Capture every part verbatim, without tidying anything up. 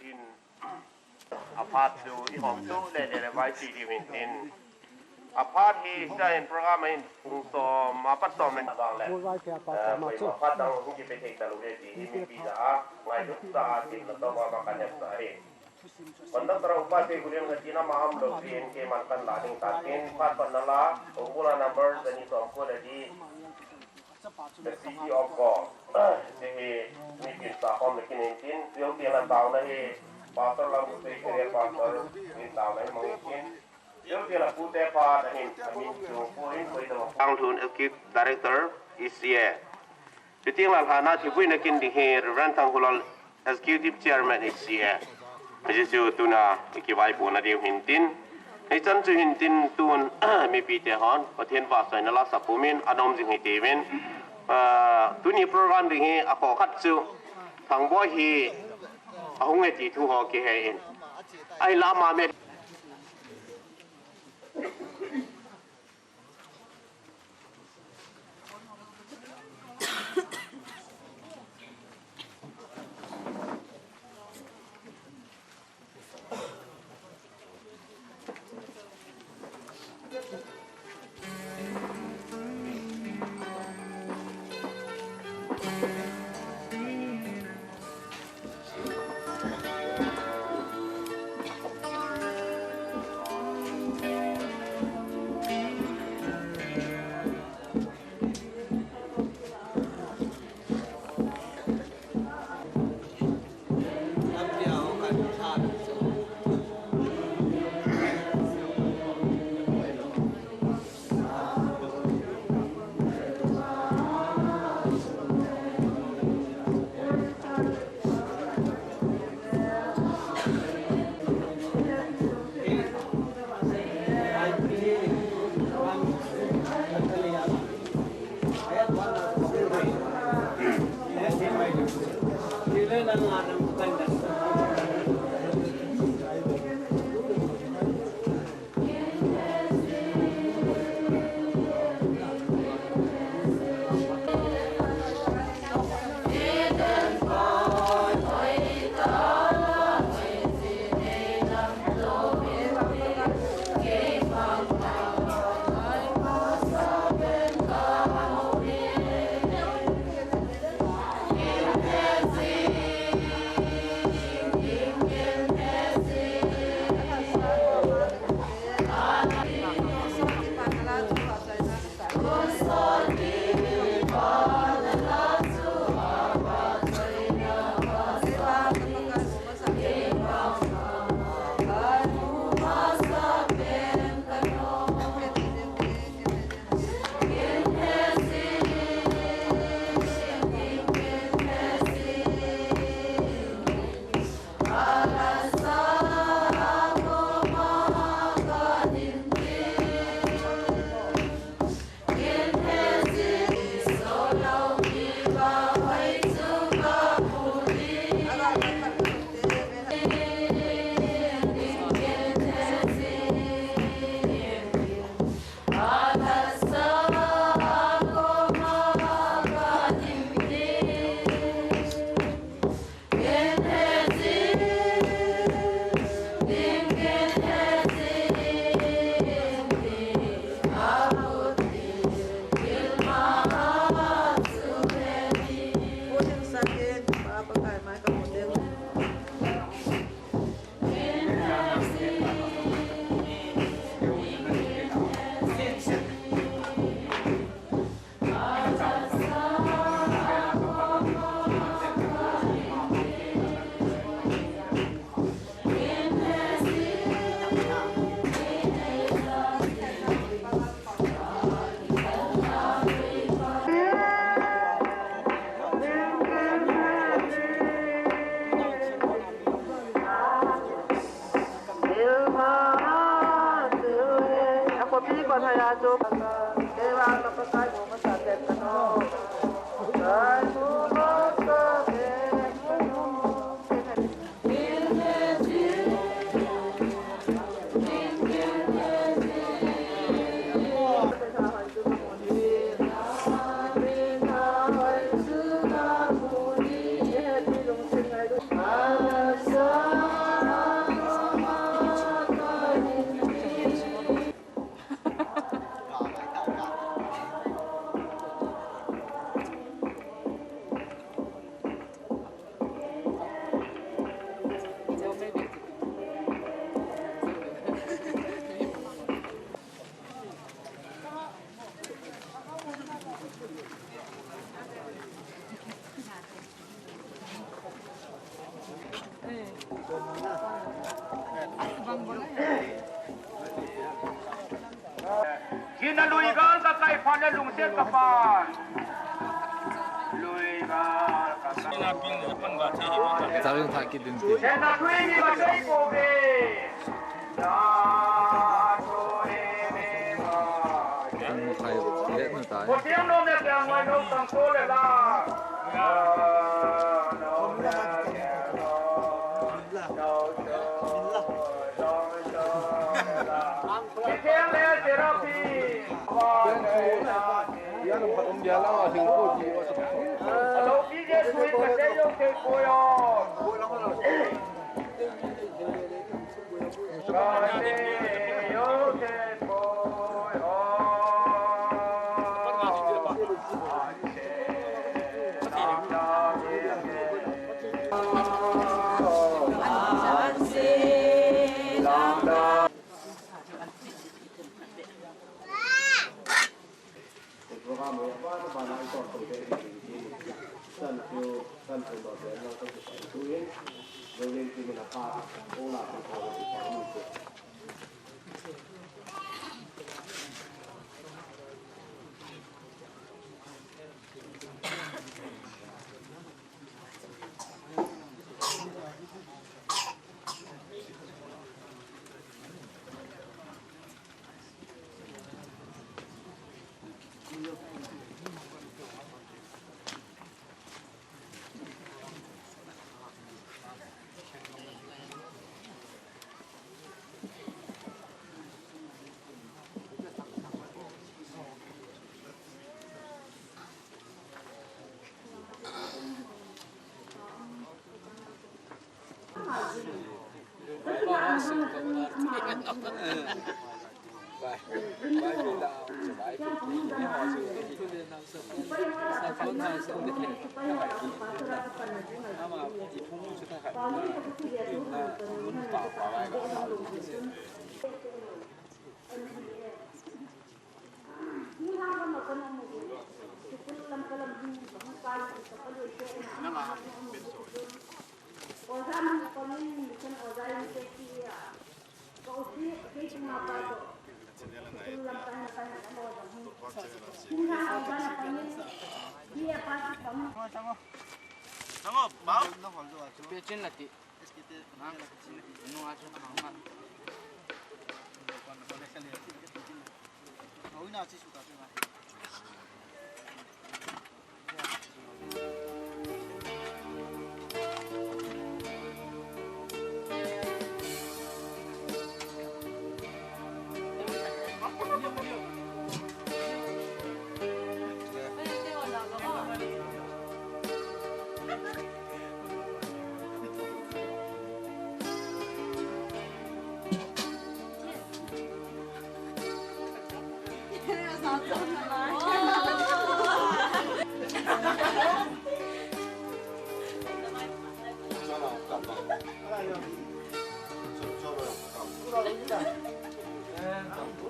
In, aphat chu ihom chu le le le vai chi diu hin tin. Aphat hi sia hin program hin pung som apat som le vang le. Mol vai pia pa eh, ma chu. Aphat dang hi pe thei ta lu le ti hi mipi ja a ngai du sa a tin la to ma ma kan hep sa hi. Conductor upa te gulen ka tina ma am lo pi en ke man kan la ding ta tin phat pan na la. Ong bula number za ni som ko le di. The City of God. Ti hi mi kin sa khom le kin in tin, tiu ti la tau na hi, Pastor Lam Pu te kere Pastor, min tau na hi mong in tin. Tiu ti la pu te pa, da hin, min chu pu in koi do. Ang thun executive director, E C A. Piting la hana thi bui na kin di hi, Reverend Thang Hulal, Executive Chairman H C A. Hiche chu tuna i kivaipohna diu hin tin. Hichan chu hin tin tun mipi te hon Pathen vahchoina la sapumin anom jing hi tiuvin. Ah, tuni program ding hi akho khat chu Thangboi hi ahung e ti thu ho kihe in. Ahi lama me Charing tha kit din ti. Kan mu khai le nu tai.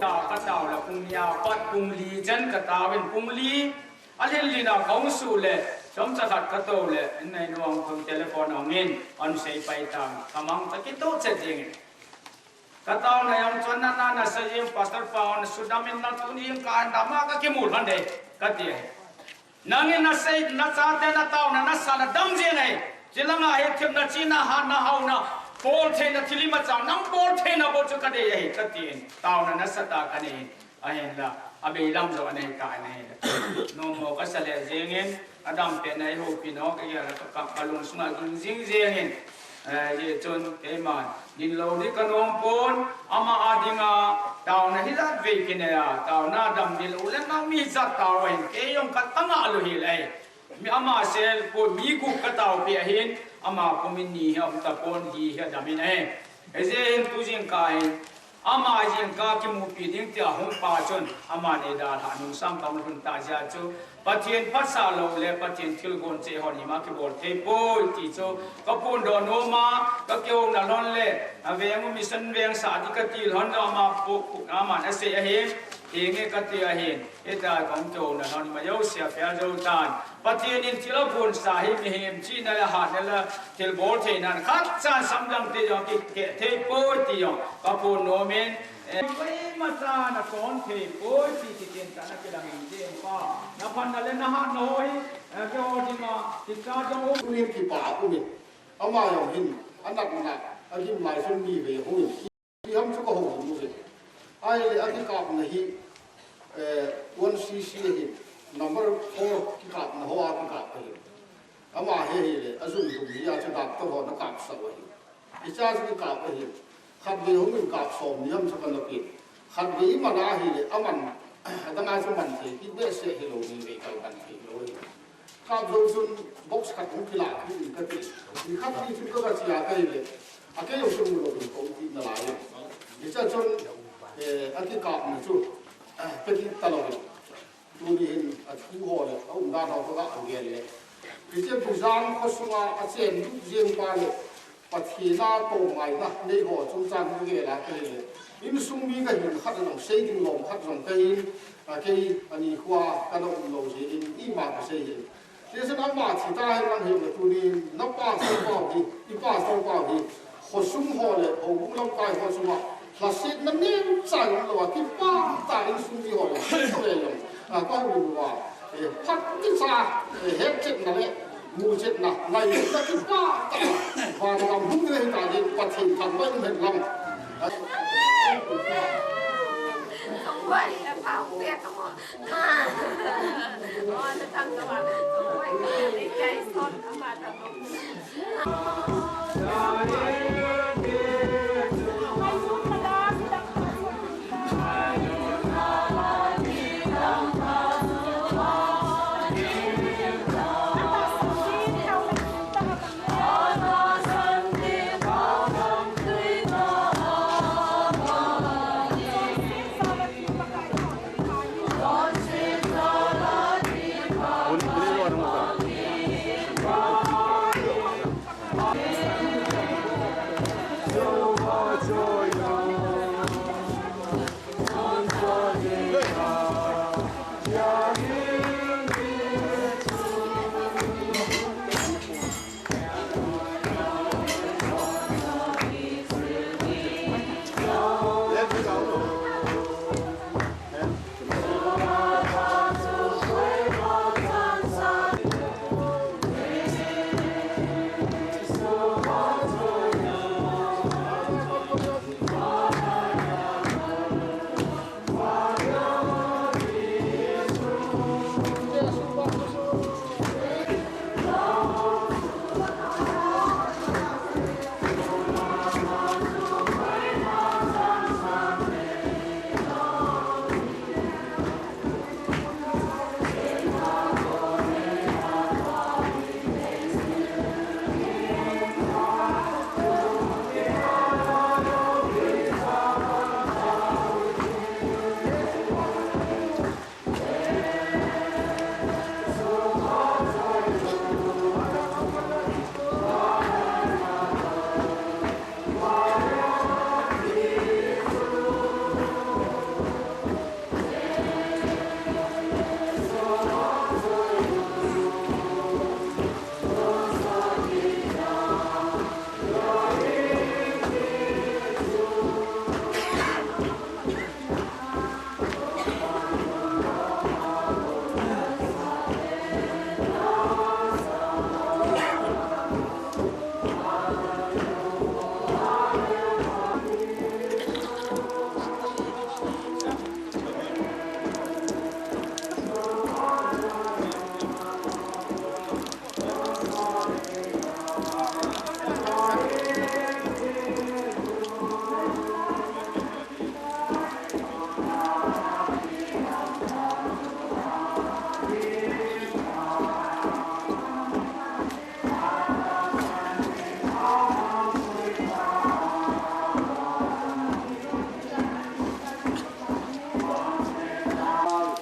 Tao ka tao le pung ni a pat pung li chan ka tao in pung li a lhin lhin a ka hung suh le chomcha khat ka tou le in nei nuang thum telephone a hung in an sei pai tang ka mang ka kitoh chet ding in. Ka taona jong chun na, na, na sei jeng, Pastor pa hon sudam in na tuni jeng ka an dam a ka kimu lhon de, ka ti ahi. Nangin na sei, na chate na taona na sa na dam jeng ahi. Chilanga hi themna china ha na hauna, bol theina thil imacha, nang bol theina bou chu ka dei ahi, ka ti in. Taona na sa ta ka nei in. Ahinla, abeilam jong anei ta ahi. Nommo ka sa le jeng in, adam pen a i houpi nau, ka gel a ka, ka, ka lungsunga ging jing jeng in. Eh, hijeh chun, keiman, din lou di ka nom pon, ama a dinga, taona hijat vei kinei a, taona dam di lou le nang mi jat tao in, kei jong ka tanga lou hel e. Mi ama sel pon, mi gup ka tao pi ahin, ama pum in ni hi um ta pon, hi hi adam in e. Hijeh hin tu jingkah hin, ama jingkah kimupi ding tia hung pa chun, ama nei dalha nung sam ka hung lhun ta jeh a chu, Pathen phatsah lou le Pathen thilgon cheh hon ima kibol thei poi ti chu ka phondoh nom a, ka kihouna lhon le, a veng u mission veng sah di ka ti lhon le ama pu, pu, aman asei ahi, henge ka ti ahin, hitia ka hung kihouna lhon ima jouse a pel jou tan. Pathen in thil abonsa hi mihem chihna le hatna le thilbol theina khat chan samdang te jong kikeh thei poi ti jong ka phondoh nom in, eh, Sa na son thei poi ti ti tin ta na kilang in tin pa. Na phan na le na hat na ho hi, eh, ke ho ding a, ti sa jong um. Tunin kipa um in. Ama jong hin, a natna, a gim lai chun ni ve hung in. Ti ham chu ka hung in mu ve. Ahile a kikapna hi, eh, one C C ahi. Number four kikapna ho a kikap ahi. Ama hi ahile, a jun thum hi a chu doctor ho na kap sa u ahi. Hiche chu kikap ahi. Khatvei hung in kap som ni ham chu ka na pe. Khatvei i man ahile, a man, a dang a chu man thei kit behseh hilou ni vei kal man thei lou ahi. Kap jou chun box khat hung kila kit in ka ti. Ni khat ni chun ka ga chia ka hile. A kei jong chu mu lou in ka um kit nalai. Hiche chun, eh, a kikapna chu, eh, pe kit ta lou in. Tuni hin a thu ho le, a umdan ho ka ga gel le. Hiche Bijang kho sunga a chen lut jeng pa le, Pathen a toh ngaina nei ho chungchang ka gel a ka hile. Insung mi ka hin khat jong sei ding lom khat jong ka hin, a kei a nikho a ka na um lou jeh in, ima ka sei hin. Tichun ama thi ta hen lang hin, tunin na pastor pa hi, i pastor pa hi, khosung ho le, houbung lamkai ho sunga, lhasetna neocha um lou a, kipah tah in insung mi ho le, le jong, a, ka houlim uva, eh, phat kicha, eh, hetchetna le, muchetna, ngailutna kipah tah, van gam hung le hita jeh in, Pathen thangvah in hen lang.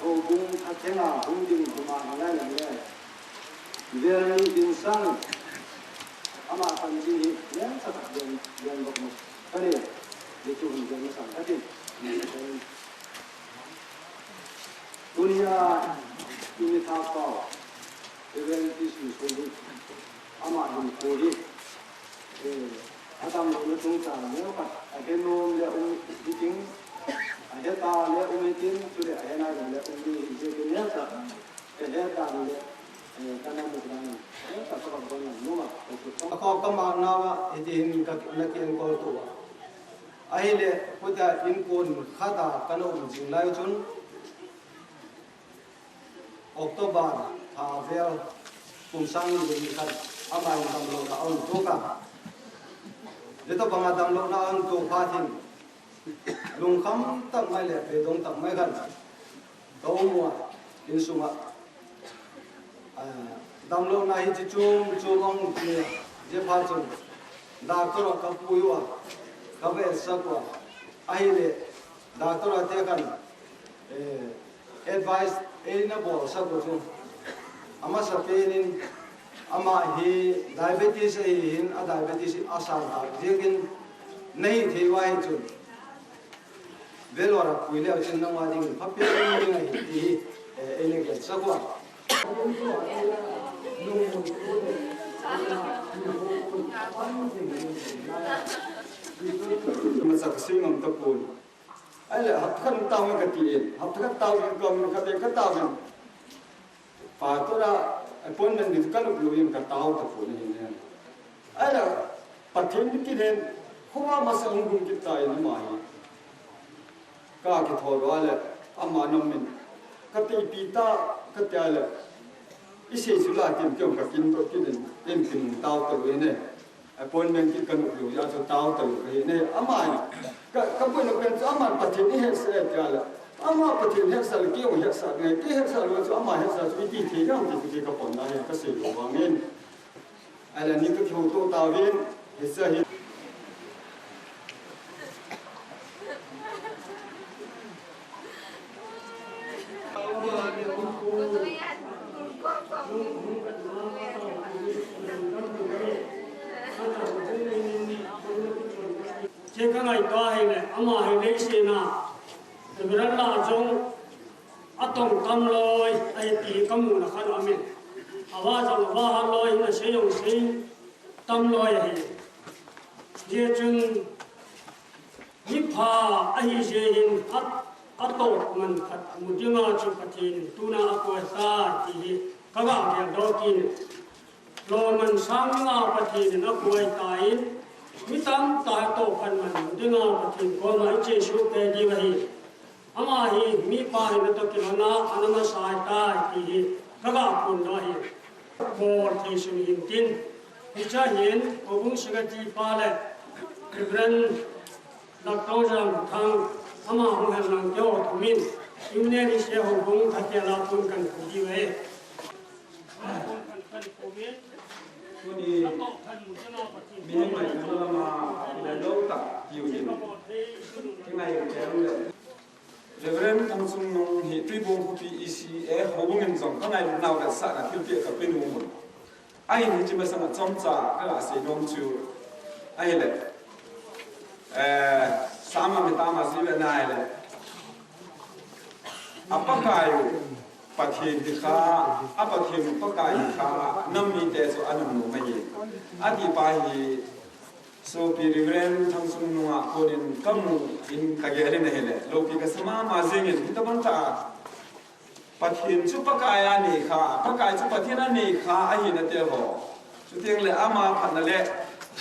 Houbung a thenga hung ding kuma ngai ngai le. Vel ni din sang ama pan jin hi len sa tak len len bok mo. Kani, ni tu hun len sang katin. Tunia, ini tha pau, Reverend T C Soli, ama hin ko hi, eh, adam lo na tung ta neo ka, a ke nom le um, meeting, Aheta le um hitin, chule ahena le um ni, je ke ne sa, ke heta le, eh, kana mu dan, eh, ka ka bang bang nu a, ka chu. Ka ka ma na wa, hitin ka na ki en ko to wa. Ahile, puta in kun khata kana um jing lai chun. October tha vel kum sang ni le ni khat ama in damlouna a hung tuak a. Hitobanga damlouna a hung tuak phat in lungkham tak mai le beidong tak mai khat ka um ua, insunga, ah, damlouna hi chi chom chom a hung ti a, hijeh phat chun doctor a ka pui ua, ka va etsak ua, ahile doctor a te khan, eh, advice eina bolsak u chu, amasapen in ama hi diabetes ahi hin, a diabetes hi asang tah jeh in nahi thei uva hi chun, Vellore a pui leu chun nangma ding phapen ding ahi ti hi, eh, eina gelsak uva. Masa ka sei ngam tapon. Ahile, hapta khat tao nge kati in, hapta khat tao nge ka, ka te ka tao nge. Pastor a appointment ni ka luk luk in ka tao tapon ahi ne. Ahile, Pathen ni kit in, khovah masa hung gum kit ta in ama hi. Ka kithou lou a le, ama nom in. Ka teipi ta, ka tia le. I sei chu la tin tiong ka kin to kit in, in kin tao talou in e. Appointment kit ka nuh lou, hijeh chun tao talou ka hi ne. Ama, ka, ka boina pen chu ama Pathen i hetsah e tia le. Ama Pathen hetsah le, kei hung hetsah nge, kei hetsah lou chu ama hetsah chu i ti thei jeng ti chu kei ka pon na hi ka sei lou vangin. Ahile ni ka kihou to tauvin, hiche hi. Che ka ngaito ahile, ama hi leiset a, Reverend lah jong atong tam loi, ahi ti ka muna khat aum in. Ava jong ava hat loi, asei jong sei tam loi ahi. Hijeh chun, mipha ahi jeh in a, atoh man khat mu dinga chu Pathen in tuna akoi tai ti hi ka ga geldoh kit in. Lou man sang dinga Pathen in akoi tai in, mi tamtah atoh khat man mu dinga Pathen koma i chesuh kei diu ahi. Ama hi mipa hina toh kilhona ana masa tai ti hi ka ga phondoh ahi. Bol thei sung hin tin. Hiche hin, houbung secretary pa le Reverend Doctor Jamthang, ama hung hen lang keiho thum in, Union H C A houbung khat tia la pun kan phu diu ahi. Tuni, mi hemai kan lama, ina lou tak, tiu hin. Kingai kan le. Reverend Thangchungnung hi Tuibong khopi E C A houbung in jong ka ngailut nau vetsahna thilpeh ka pe nom un. Ahin hiche masanga chomcha ka ga sei nom chu ahile, eh, Psalm a mi tama ji ve na ahile, a Pakai u Pathen hi kha, a Pathen u Pakai hi kha, nam mite chu ana mu mai. Ati pa hi, Sopi Reverend Thangchungnung a konin ka mu in ka gel in ahile, loupi ka sa mama jeng in, hitobang tah a Pathen chu Pakai a nei kha, Pakai chu Pathen a nei kha ahina te ho. Chuteng le ama phatna le,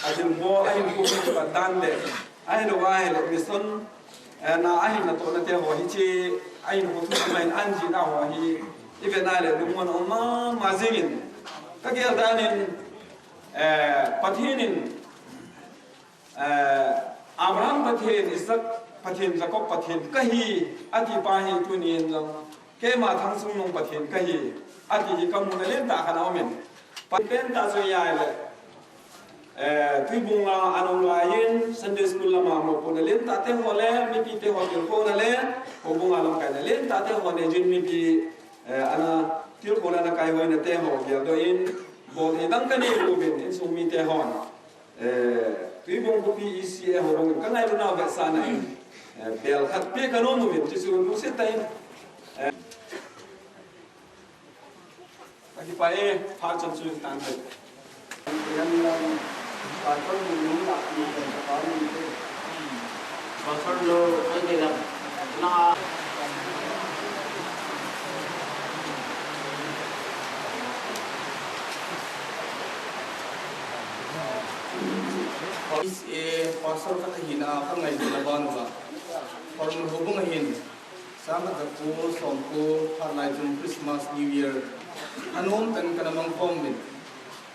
a thilbol, a hinkho kipat dan le, ahilou ahile, mission, eh, na ahina tohna te ho, hiche, a hinkho thu ma in an jih na ho hi, i vet na le, lungmon a um mama jeng in, ka gel dan in, eh, Pathen in, Eh, Abraham Pathen, Isaac Pathen, Jacob Pathen kahi, ati pa hi tunin jong, keima Thangchungnung Pathen kahi, ati hi ka muna lentah khat aum in. Pathen tah chu ahile, eh, Tuibung a ana um lai in, Sunday school lama mopohna lentah te ho le, mipi te ho tilkhouna le, houbung a lamkaina lentah te ho nei jin mipi, eh, ana tilkhouna ana kaihoina te ho geldoh in, bol thei dang ka nei uvin, insung mite hon. Eh, Tuibong khopi E C A houbung in ka ngailut nau vetsahna in, eh, bel khat pe ka nom uvin, chuchu lungset tah in, eh, ka kipah e, phat chom chu tan te. Pastor Lo, Na. Is a pastor khat ahina a ka ngaito na ban uva. Hormel houbung ahin. Sangkhat jako, somko, phat lai chun Christmas, New Year. Anom tan kana mangkhom uvin.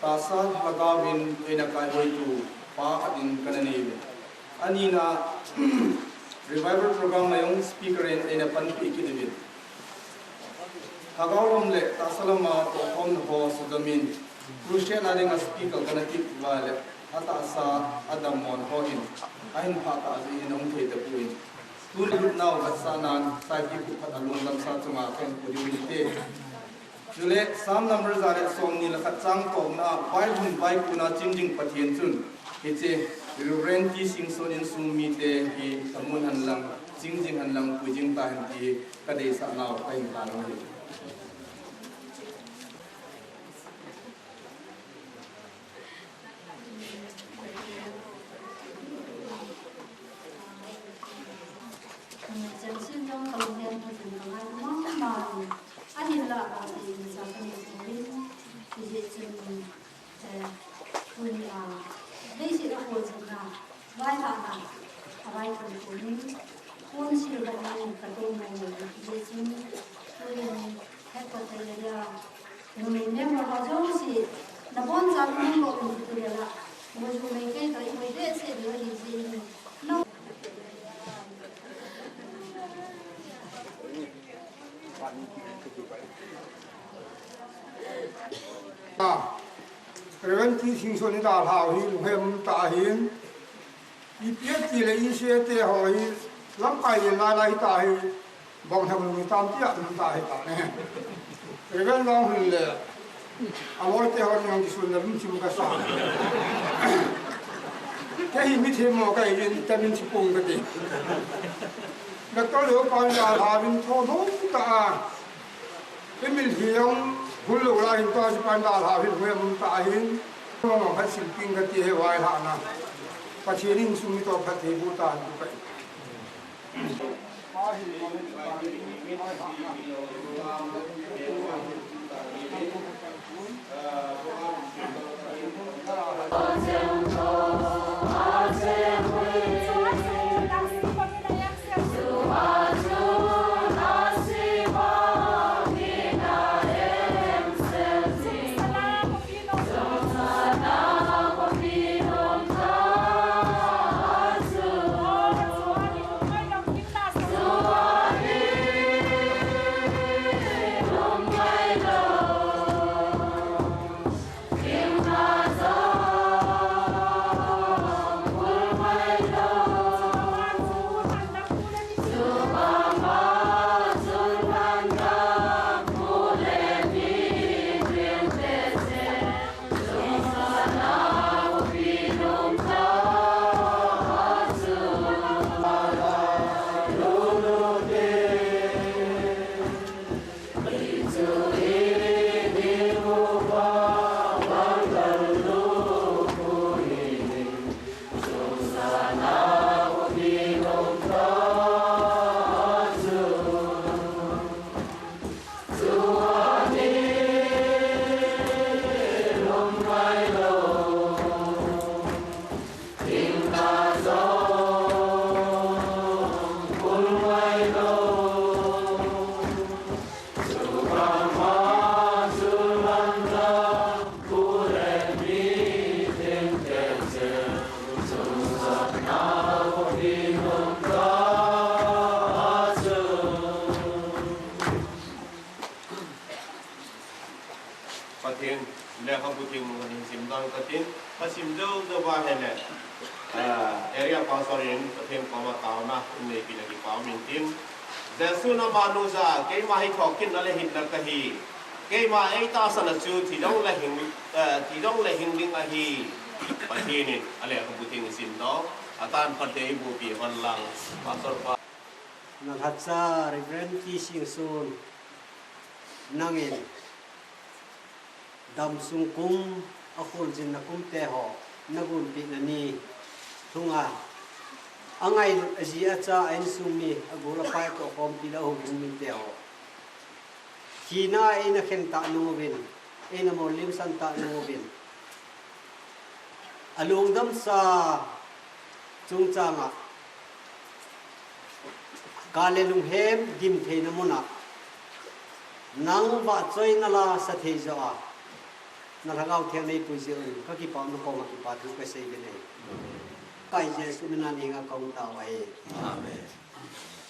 Tahsa lhagao vin eina kaihoitu pa khat in kana nei uvin. Anina, revival program a jong speaker in eina panpi kit uvin. Lhagao lam le tahsa lama tohkhomna ho sudam in, crusade a dinga speaker kana kit uva le, atahsa adammo na ho in, ahin phat tah jeh hin ahung thei tapon. Tun lutnau vetsahnan, saipi khat alung lamsa chunga kahin pu diu hite. Chule, Psalm number ja le somni le khat chang tawpna, vai hun vai kuna ching ding Pathen chun, hiche, Reverend T. Singson insung mite hi thamun hen lang, ching ding hen lang, pui ding tahen ti, ka deisah nau, ka hin tao nau hi. Ahinla, hijeh chun, eh, tuni a, leiset a koi jing na, vaihahna, avai thum tunin, kon sil bang in ka tou mai mai, hijeh chun, tunin, headquarter area, numei member ho jouse, nabonchauvin nangho in kitulela, Mujumei kei toh i hoi behseh diu ahi jeh in, no. Ah, Reverend T. Singson i dalhau hi lunghem um tah ahin, ipi ati le i C A te ho hi lamkai len lai lai tah hi, bong thang lung tam tia um tah hi tah ne. Reverend Lawnghin le aloi te ho jong kisun na lungchim kasa. Kei hi mi themmo kahi jeh in tamin chipung kati. Doctor Leo pa in dalhau vin thotho tah a, i mitlhi jong hul lou lai hin tua chu pa in dalhau hi lunghem um tah ahin, mong mong khat sil ping kati hi vaihahna. Pathen in insung mi toh phatthei boh tahen ti kahi. Pathen lekhabu theng mun hin sim ding katin, ka sim jou jou va ahile, ah, area pastor in Pathen koma taona in neipeh na kipah um in tin. Jesun amanu jah a, keima hi thokit na le hinna kahi. Keima eitahsan a chu thi jong le hing, eh, thi jong le hing ding ahi. Pathen in alekhabu theng isim doh, atan phatthei eiboh peh hen lang, Pastor pa. Nalhacha Reverend T. Singson, nangin damsung kum, akholjinna kum te ho nagonpeh na ni lhunga, Angailut aji acha a insung mi, agol apai toh khompi le houbung mite ho. Thina a eina khen tah nung uvin, eina mollhim san tah nung uvin. Alungdamsa chungchang a, ka le lunghem dim theina mun a, nang vahchoina la sa thei jo a, na Lhagao Theng nei pui jeh un, ka kipah na kong a kipa thu ka sei ve nei. Kai Jesu mina ni nga kong tao ai. Amen.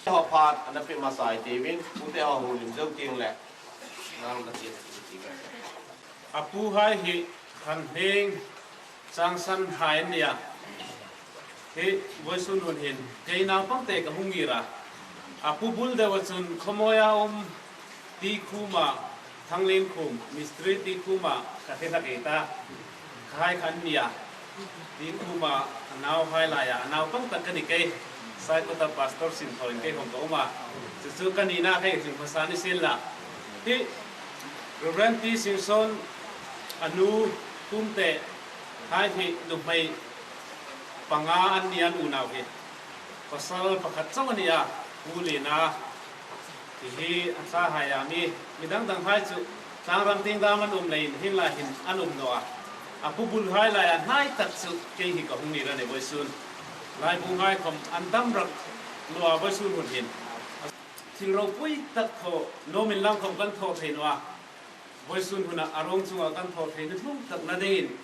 Ho phat ana pe masa ai te vin, pu te ho hu lim jo ting le. Nang na tin ti ka. Apu hai hi Khanheng Changsan hai nia. Hi voisun hun hin, kei naupang te ka hung ngira. Apu bul deu a chun Khomoi a um Tikhuma, Thanglenkhum, Mistri Tikhuma, ka thei thak ei ta. Ka hai khan nia. Tikhuma, anau hai lai a, anau pang tak ka ni kei. Saikota Pastor Sinthoi kei hong ka um a. Chu chu ka ni na kei chu masa ni sin la. Hi, Reverend T Singson, anu, Kumte, hai hi, numei, panga an ni an unau hi. Pasal pakhat chang a ni a, u le na. Hi hi, a sa hai a mi, midang dang hai chu, tlangram ting dam an um lei in, hin lai hin an um no a. Apu bul hai lai a, hnai tak chu, kei hi ka hung ni ra ni voisun. Lai bu hai khom, an dam rak no a voisun hun hin. Thil ropui tak tho, no min lang khom kan tho thei no a. Voisun hun a, a rong chung a kan tho thei ni hlum tak na ding in.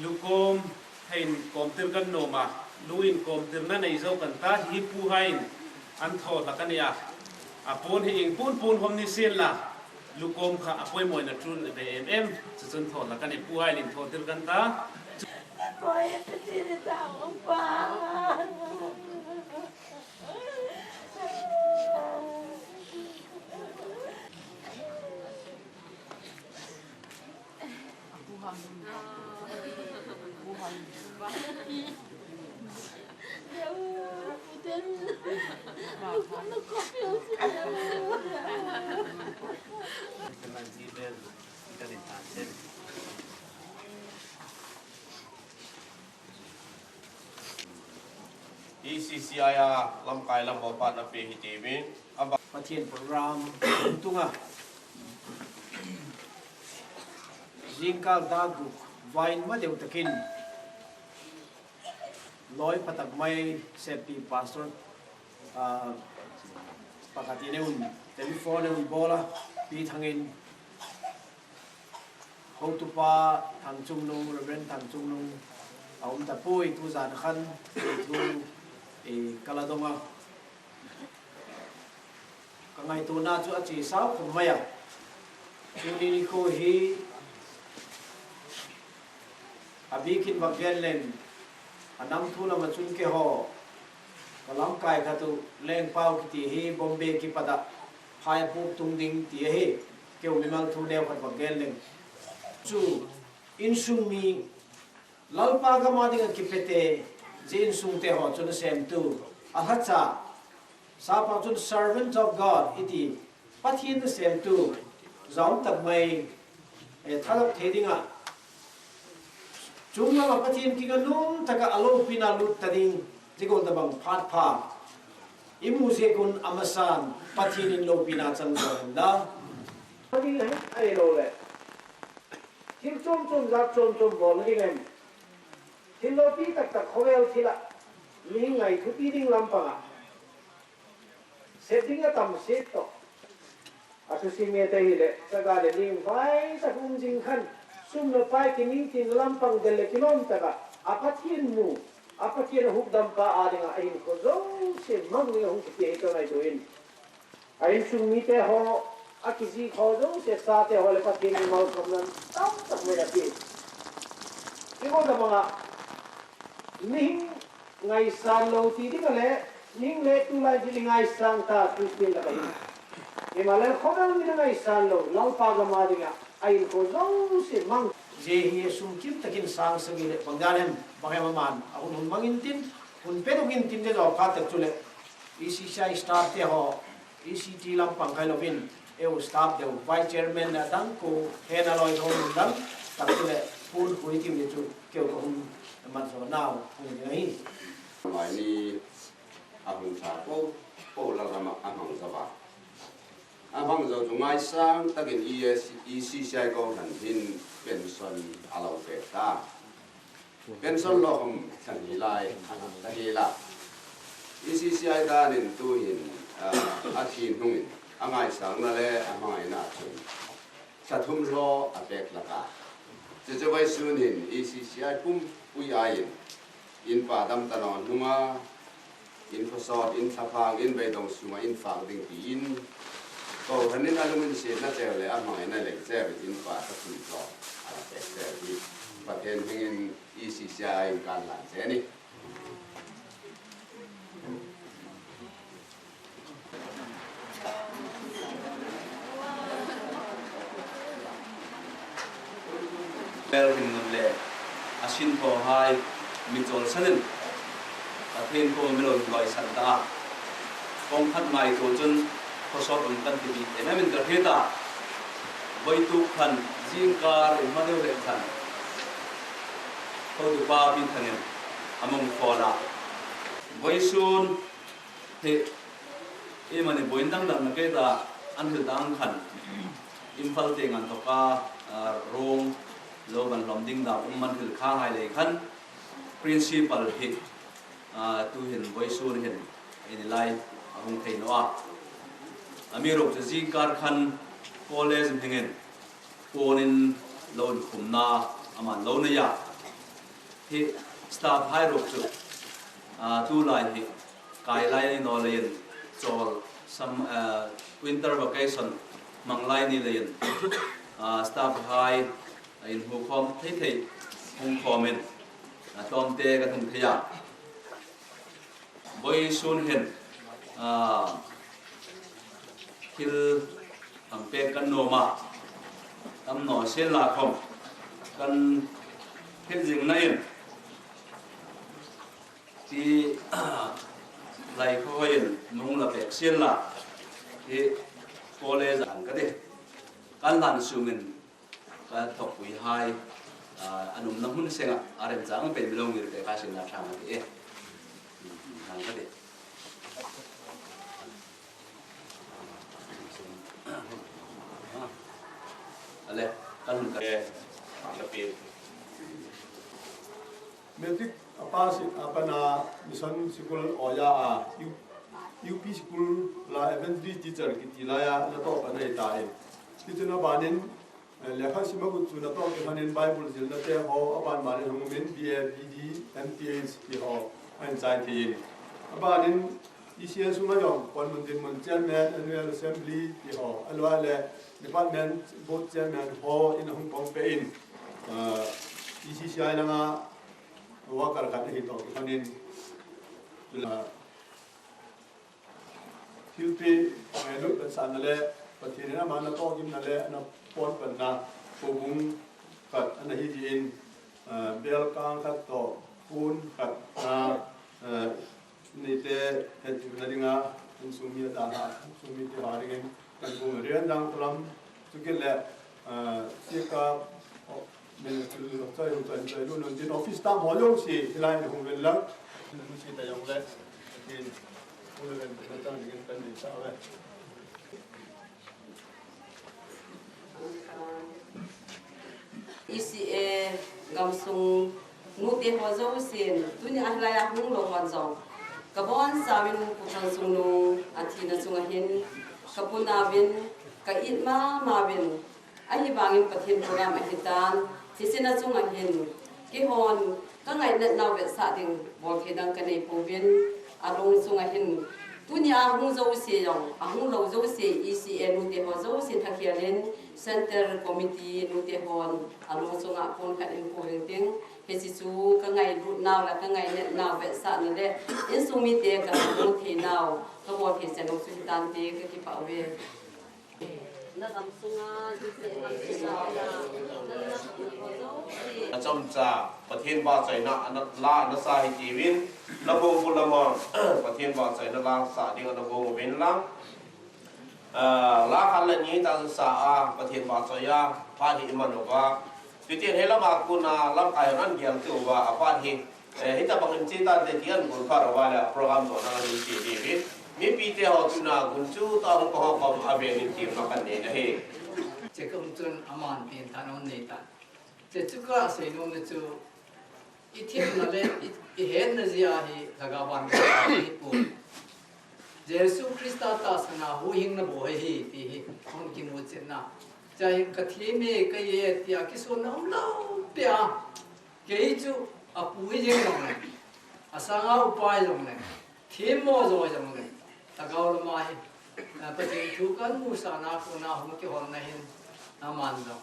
Lukom, hein komtir kan nom a, lu in komtir na nei jo kan ta hi pu hai in an tho lha kan ni a. A pon hi ing pun pun hom ni sin la, lukom kha a poimoi na tun ve em em, chu chun tho lha kan ni pu hai in tho tir kan ta. Koi, ti ni ta, pa. E C C I a lamkai lam ho phat na pe hi ti vin. Pathen program tunga jingkal dak guk vain ma deu takin loi phatak mai sepi pastor, ah, pakhat in eun telephone eun bol a, Pi Thangin, Hotupa Thangchungnung, Reverend Thangchungnung, a um tapoi, tu jan khan, tu, eh, ka la dong a. Ka ngaitona chu a chesa khum mai a. Tuni nikho hi, a bikin va gen leng, a nam thu lam a chun keiho, ka lamkai khat u, Lengpau kiti hi Bombay kipat a, phai a puk tung ding ti ahi, keiho mimal thu neo khat va gen leng. Chu, insung mi, Lalpa gam a ding a kipe te, jeh insung te ho chun a semtu, a lhacha, sapa chun servant of God, iti, Pathen na semtu, jaum tak mai, eh, thalap thei ding a. Chung lam a Pathen kinga nom tak a a loupina lut ta ding, jeh gol tabang phat pha. I mu jeh un a masan, Pathen in loupina chang ta hen da. Pathen in ahilou le. Thil chom chom, jat chom chom bol na ding em? Thil loupi tak tak khovel thil a, mihing ngaithupi ding lampang a, sep ding a tam set toh. A thusim nge te hile, chaga le ling vai tak um jing khan, sum le pai kining tin lampang del le kilom tak a, a Pathen mu, a Pathen a hukdam pa a ding a, a hinkho jouse mang ding a hung kiti hi tonai tu in. A insung mite ho, a kijih ho jouse, chate ho le Pathen in malsomna tamtak mai a pe. Keiho tabang a, mihing ngaisang lou ti ding a le, mihing le tulai ding ngaisang ta Christian la ka hi. Himahleh khovel mi ngaisang lou, Lalpa gam a ding a, a hinkho jouse mang. Jeh hi sum kim takin sang sagi le bang dan em, bang em aman, a hun hun mang in tin, hun pe dung in tin jeh jo phat tak chu le, E C C I staff te ho, E C T lampang khat louvin, eu staff deu, vice chairman na dang ko, he na loi thong dang, tak chu le, pun hui ti mi chu, keiho ka hung mat jo nau, hung ding ahi. Mai ni ahung tha po po la lama amang zava. Amang zo chu ngaisang takin E C, E C C I ko han hin pension alo pe ta. Pension lo hom chan hi lai, a, ta hi la. E C C I dan in tu hin, a, a thi hnung in, a ngaisang na le a mangai na chun. Sa thum lo a pek la ka. Chu chu vai sun hin E C C I pum pui a in. In pa dam ta no hnunga, in khosot, in thaphang, in beidong sunga, in fang ding tiin. Ko khan in a lungin sietna cheu le a mangai na lei cheu in pa ta thum lo. A pek cheu hi. Pathen hmingin E C C I in kan lan che ni. Pel hin nun le, a sin tho hai, mi chol sanin, Pathen ko mi lo loi san ta. Kong khat mai to chun, khosot um kan ti bi, te na min ka hre ta. Voi tu khan, jingkar, in ma deu le khan. Ko tu pa pi thanin, among ko la. Voi sun, Hi, i mani boin dang dang na kei ta an hil dang khan. Imphal te ngan to ka, ah, rong, lo ban lom ding da um man hil kha hai lei khan. Principal hi, ah, tu hin voi sun hin, in lai, a hung thei no a. Ami rok chu jingkar khan college hingin, konin lo in khumna, aman lo na ya. Hi staff hai rok chu, ah, tu lai hi, kai lai ni no le in, chol, sam, ah, winter vacation, mang lai ni le in, ah, staff hai, ah, in hu khom thei thei, hung khom in, ah, tom te ka thung thei a. Voi sun hin, ah, thil ang pek kan nom a, tam no sel la khom, kan thil jing na in, ti, lai kho hoi in, nung la pek sel la, ti, college ang ka ti, kan lan sung in, Ka thokpui hai, ah, an umna hun senga, a remchang pen mi lo ngir te ka sim na thang a ti e. Thang ka ti. Ale, kan hun ka. Eh, ka pi. Matric a pass a pat a mission school oja a, U-, U P school la evangelist teacher kiti lai a natoh pan ahi tai. Hichun abanin, eh, lekha sim a got chun natoh kilhonin Bible zilna te ho, aban banin hung umin B A, B D, M T H ti ho ahin chai thei in. Abanin E C A sunga jong, pon mun din mun chairman, annual assembly ti ho, alua le department board chairman ho in ahung pang pe in, ah, E C C I langa worker khat ahi toh kilhonin, ah, thilpi, eh, lut vetsahna le, Pathen in ama natoh gimna le, ana pon panna, houbung khat ana hi jin, ah, bel kang khat toh, pon khat, ah, ah, Neite, hetna dinga, insung mi a dan a, insung mite ho dingin, kan bung rian dang tulam, chukit le, ah, sika, oh, min chul, choi, choi, choi, lu, nun, din office tam ho jong si, hilai hung vel lang, nun si ta jong le, tin, hung vel lang, na tang dingin kan ni sa ve. E C A gamsung nute ho jousen, tuni a hilai a hung lou hon jong, ka bonchauvin Pu Thangsung nu a thina chunga hin, ka puna uvin, ka it mama uvin, ahivangin Pathen program ahi tan, hiche na chunga hin, keihon, Ka ngainat nau vetsah ding bol thei dang ka nei pouvin, alung sunga hin, tunia hung jouse jong, ahung lou jouse, E C A nute ho jouse thakhel in, Central Committee nute hon, alung sunga kon khat in pu ding ting, hiche chu ka ngailut nau le, ka ngainat nau vetsahna le, insung mite ka mu thei nau, ka bol thei chan u chu hitante ka kipah uve. Nachamcha Pathen vahchoina ana la nasa hitiuvin, nabongbut lama Pathen vahchoina lasa ding nabong uvin lang. Ah, la khat le ni tah sa a Pathen vahchoi a phat hi iman uva. Chuti hilama kona lamkai hon ana gel cheh uva, aphat hi Eh, hitabang in che tante ti ahin gol phat uva le program jona ahin che diu ahi. Mipite ho chuna gunchu tah hung kahou khom a ven in ti ma kan nei ahi. Che kum chun aman tin thanom nei tan. Che chu kasei nom na chu, i themna le i, i hetna jeh a hi lhagao vannoi a hi pu. Jesu Christa tahsan a huhhingna bou ahi ti hi hung kimu chetna. Chua hin ka them e, ka ye e tia kisonna umlou pi a. Kei chu apu hi jeng jongle, asanga upa hi jongle, themmo jo hi jongle, lhagao lama hi, eh, Pathen thu kan musahna kona hung kiholna hin aman jong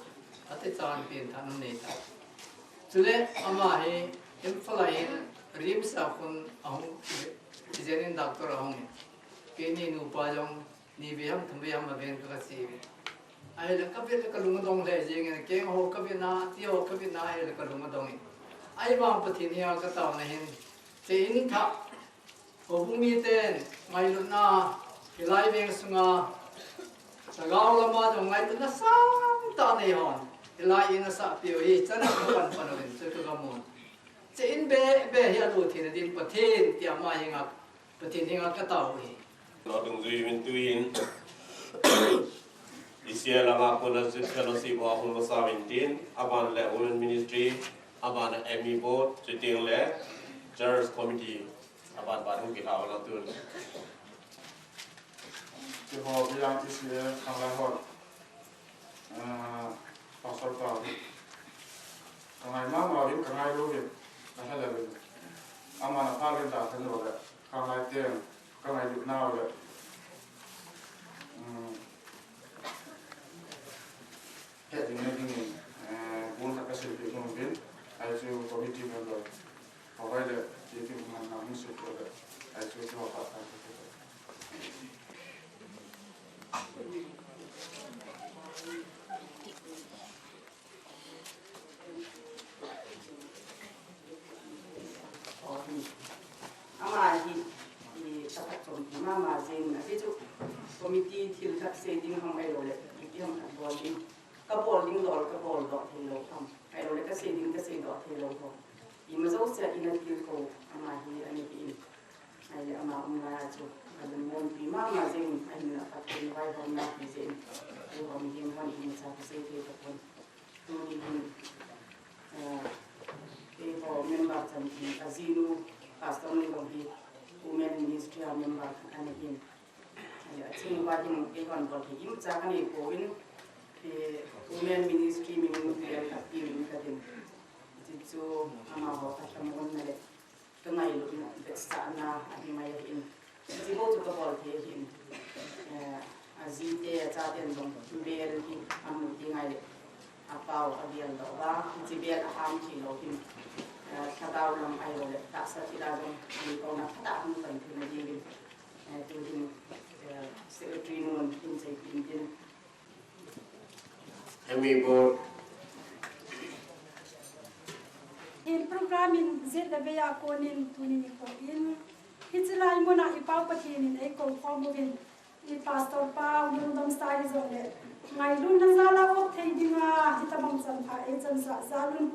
ati chan pen thanom nei ta. Chule ama hi Imphal a hin RIMS a khun ahung, kijen in doctor ahung in. Keini nupa jong ni ve ham thum ve ham aven ka, ka che uve. Ahile ka vet le ka lung adong lheh jeng in, keng ho ka vet na, ti ho ka vet na, ahile ka lung adong in. Ahivang Pathen henga ka taona hin, che in thah, houbung miten ngailutna, hilai veng sunga, lhagao lama jong ngailutna sangtah nei hon, hilai in asah peh u hi, chan a ka pan pan uvin, chu ka gam un. Che in be be hi alut theina din Pathen, ti ama henga Pathen henga ka tao u hi. Lo dungjui uvin tuin, I C L anga kona Youth Fellowship ho hung masa uvin tin, aban le Women Ministry, aban le M E Board, chuting le Church Committee, aban ban hung kilha uvin tun. Keiho biang I C L khanglai ho. Ah, Pastor pa, ka ngai mama uvin, ka ngailu uvin, ka hela uvin. Aman apha uvin da than lo le, khanglai teng, ka ngailu nau le. Hmm. He ding na ding in, eh, bun khat ka silpeh nom uvin, ahi chu committee member. Provide, kiti man na hung sut ko le, ahi chu chu pa ta. Ama hi, i, tapat chom mama jeng na chu committee thil khat sei ding ham ahilou le, kiti ham khat bol ding, ka bol ding lou, ka bol doh thei lou ham, ahilou le ka sei ding, ka sei doh thei lou ham. Ima jouse a ina tilkhou ama hi ana hi in. Ahile ama umlai a chu ka lungmon pi mama jeng in, ahin a Pathen vaihomna pi jeh in. Eihon hin hon in cha ka sei thei tapon. Tuni hin, eh, keiho member chan in, ajinu Pastor Neilong hi Women Ministry a member khat ana hin. Ahile aching uva hin keihon bol thei imacha ka nei pouvin, eh, Women Ministry min in bel khat pi in ka din. Hichu amaho ka lhamonna le ka ngailutna vetsahna ahi mai ahin. Hiche bou chu ka bol thei ahin. Eh, ajite, achaten jong bel hi amu ti ngai le, apao ageldoh uva, hiche bel aham thei lou hin. Eh, lhagao lam ahilou le tahsa thil a jong anikhouna phatah hung pan theina dingin. Eh, tu hin, eh, secretary nun hin seipeh in tin. M E Board. Hin program in jet le vei a konin tuni nikho in, hiche lai muna i Pau Pathen in eikou khom uvin, i Pastor pa u Lungdamsa hijongle, ngailutna jal a vop thei dinga, hitabang chanpha eichansah jal un,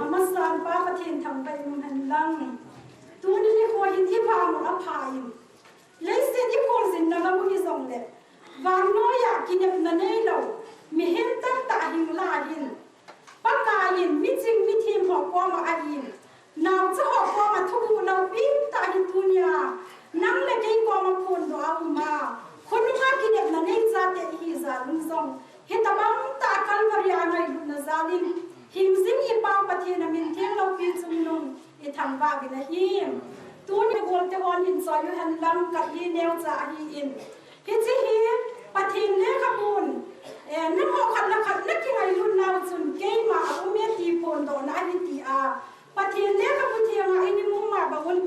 amasan Pa Pathen thangvah in um hen lang. Tuni nikho hin i pha u apha in, leiset i kholjinna lam u hijongle, vannoi a kinepna neilou, mihem tamtah hing la hin, Pakai in miching mithem ho koma ahin, naocha ho koma thuguh loupitah hi tunia nang le kei koma phondoh a um a, khonunga kinepna nei chate ihi jal un jong, hitabang tah Calvary a ngailutna jal in, hingjing i Pau Pathen a min theng loupi chungnung i thangvah uvin ahi. Tuni golte hon hin choi u hen lang, ka hi neocha ahin. Hiche hi Pathen lekhabun, eh, nangho khat le khat na kingailut nau chun keima a um e ti phondohna ahi tia, Pathen lekhabu theng a i mu ma bang un,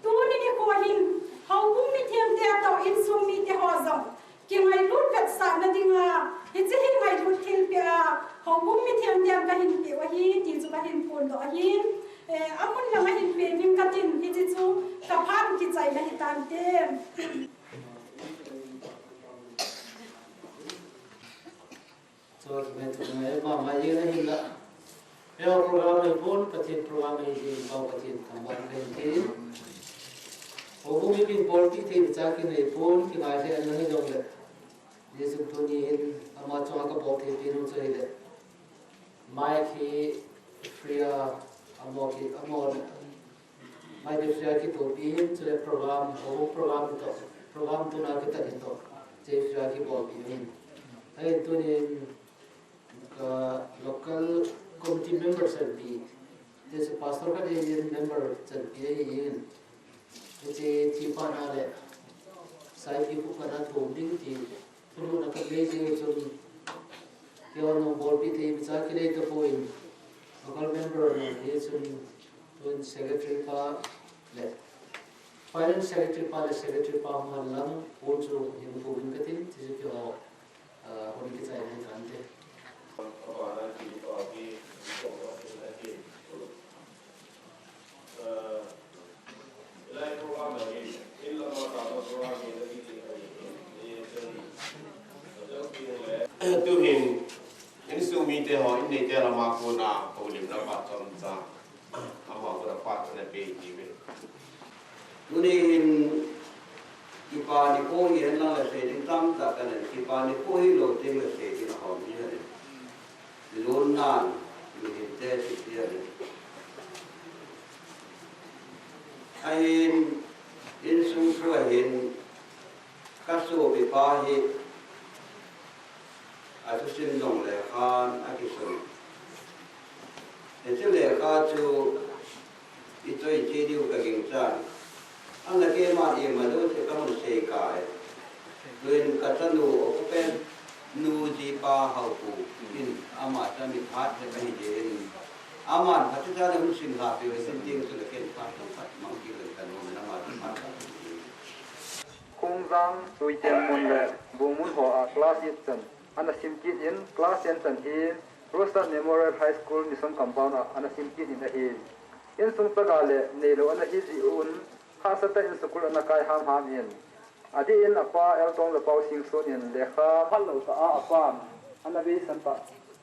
tuni nikho hin houbung mithengte toh insung mite ho jong kingailut vetsahna dinga, hiche hi ngailut thilpeh a, houbung mithengte a ka hin peh u ahi ti chu ka hin phondoh ahin, eh, amun lang a hin peh ding ka tin, hiche chu ka phat kichaina hitante. Chua kimethu ngai mama jeng ahinla. Hea program ahipon, Pathen program ahi jeh in, Pathen thangvah in kahin thum in. Houbung mipin bolpeh thei imacha kinei pon, kingai thei ana hi jongle. Hijeh chun tuni hin, ama chunga kabol thei pen u chu ahile. Mic hi free a, amaho ki, amaho, mic hi free a kitohpi in, chule program, houbung program toh, program tuna kitat hi toh, hiche free a kibolpi in. Ahin tunin, Ka local committee member chanpi, hiche pastor ka dei in member chanpi ahi in. Hiche thi phat na le, saipi khu kana thum ding ti, thulhuhna kanei jeh chun, keiho jong bolpi thei imacha kinei tapon, local member na hi chun, tun secretary pa le, finance secretary pa le secretary pa hung hen lang, pon chu hin puvin katin, ti chu keiho, Ah, hon kichai nei tante. Tuhin, insung mite ho, inneite lama kona, houlimna phat chomcha, amaho kona phat ana pe diu ve. Tuni hin kipa nikho hihen lang le sei ding tamtah kanei, kipa nikho hilou teng le sei ding ahom hihen. Lungnan, mihinte sih hihen. Ahin, insung thu ahin, kasopipa hi, athusim jong lekhan akisun. Hiche lekha chu ichoi cheh diu kagingchan. Ana keima ima jouse kahung sei kah e. Tuin kachanu open nu jipa Haopu in ama chu mithat ahi jeh in. Aman phatechan ahung simlhah peh uve tin, tin chule ken phat, phat mang kit le kanom in ama chu phat. Khongjang, Tuitemmun le Bungmun ho a class eight chan ana sim kit in, class ten chan hi Rosas Memorial High School Mission Compound a ana sim kit in ahi. Insung chaga le neilou ana hi jeh un, hahsatah in school ana kai hamham in. Adeh in apa Eltong le Pau Singson in lekha phalou tah a apan ana beisan tah.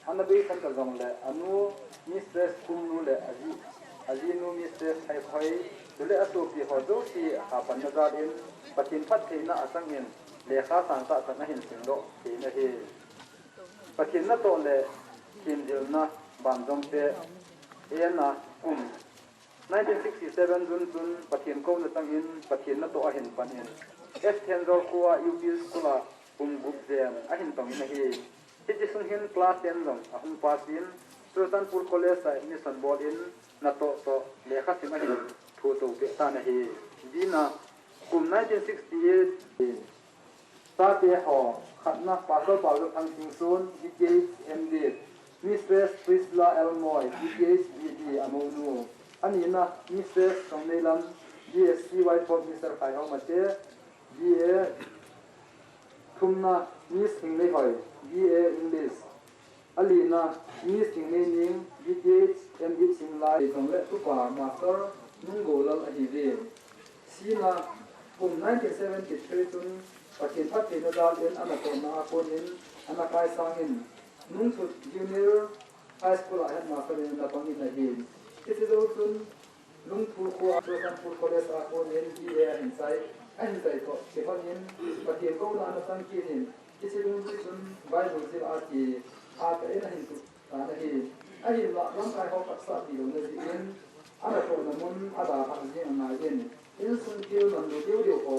Ana beisan tah jongle anu Mistress Kumnu le aji, ajinu Mistress Haikhoi, chule asopi ho jouse apanna jal in Pathen phattheina achang in lekha sangtah chan ahin simdoh thei in ahi. Pathen natoh le themjilna banjom te, ena kum nineteen sixty-seven June chun Pathen kouna chang in Pathen natoh ahin pan in, S Thenjol khoa U P school a kum gup jen ahin tong in ahi. Hiche sung hin class ten jong ahung pass in, Churachandpur College a admission bol in, natoh toh lekha sim ahin thoto peh tan ahi. Dina, kum nineteen sixty-eight, chate ho, khatna, Pastor Paojathang Singson, D T H M.Div, Mistress Priscilla Elmoi, D T H B.D. amounu, anina, Mistress Songneilam, D S C Y Pop, Mister Khaihao Mate, B A, thumna, Miss Hingneihoi, B A English, alina, Miss Hingneining, D T H M.Ed Singlai, Jongle Tupa, Master Nunggolal ahiuve. Sina, kum nineteen seventy-three chun Pathen phattheina jal in anatohna a konin ana kaisang in, Nungthut Junior High School a headmaster in ana pang in ahi. Hiche jou chun, Lungthu khoa Churachandpur College a konin B A ahin chai, ahin chai toh, chuleh Pathen kouna ana chang kit in, hiche lungthu chun Bible jil a ti, a ka in ahin tup tan ahi. Ahinla lamkai ho phatsah tilouna jeh in, anatohna mun adalhah jing angai in, insung thil manlu deu deu ho,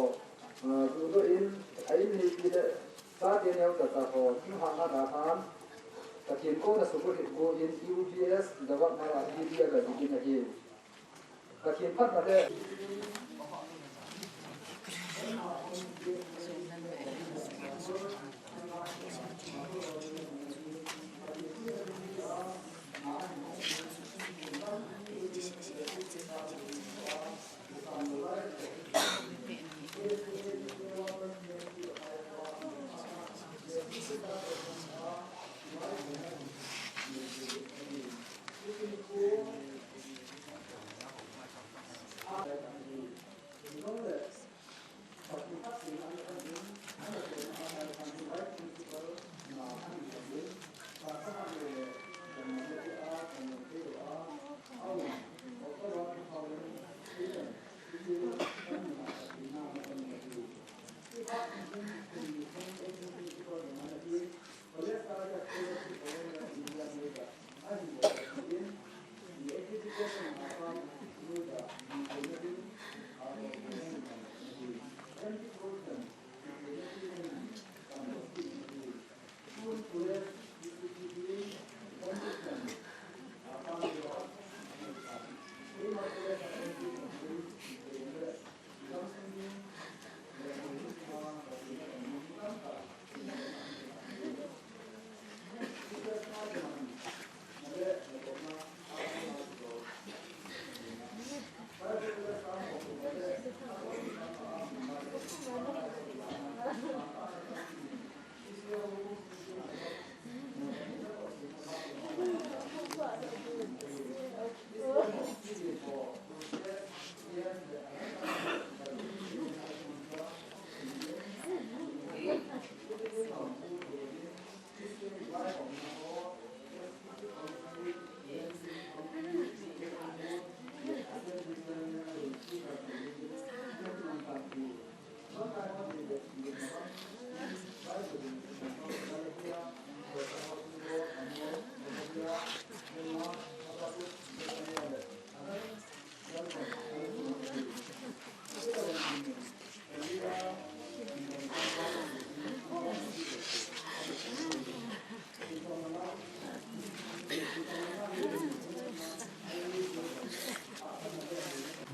ah, judoh in, a in mipi le chate neo chacha ho, hung hahna dalhan, Pathen kouna sukul hit go in, U P S, Jawatmal a B D aga jih in ahi. Pathen phatna le.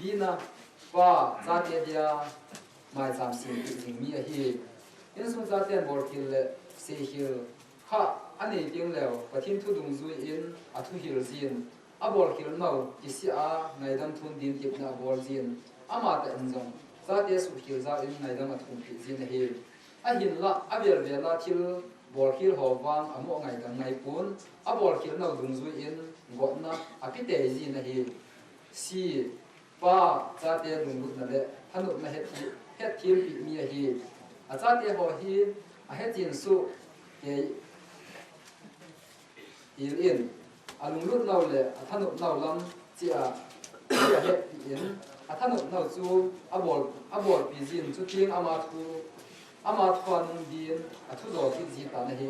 Bina, pa, chate dia maicham sempeh jing mi ahi. Insung chaten bolkhel le seikhel kha anei teng leh Pathen thu dungjui in athuhil jin, abolkhel nau kisih a ngaidam thon din tepna abol jin, amatah in jong chate suhkhel jal in ngaidam athompeh jin ahi. Ahinlah avel vel a thil bolkhel ho vang amoh ngaidam ngaipon, abolkhel nau dungjui in gotna apeh tei jin ahi. Si, pa, chate lunglutna le thanopna het, hetthempeh mi ahi. Achate ho hi ahetchen soh kei hel in, alunglut nau le athanop nau lam cheh a, cheh a hetpeh in, athanop nau chu abol, abolpeh jin, chuteng ama thu, ama thu a nung din athu jo kit ji tan ahi.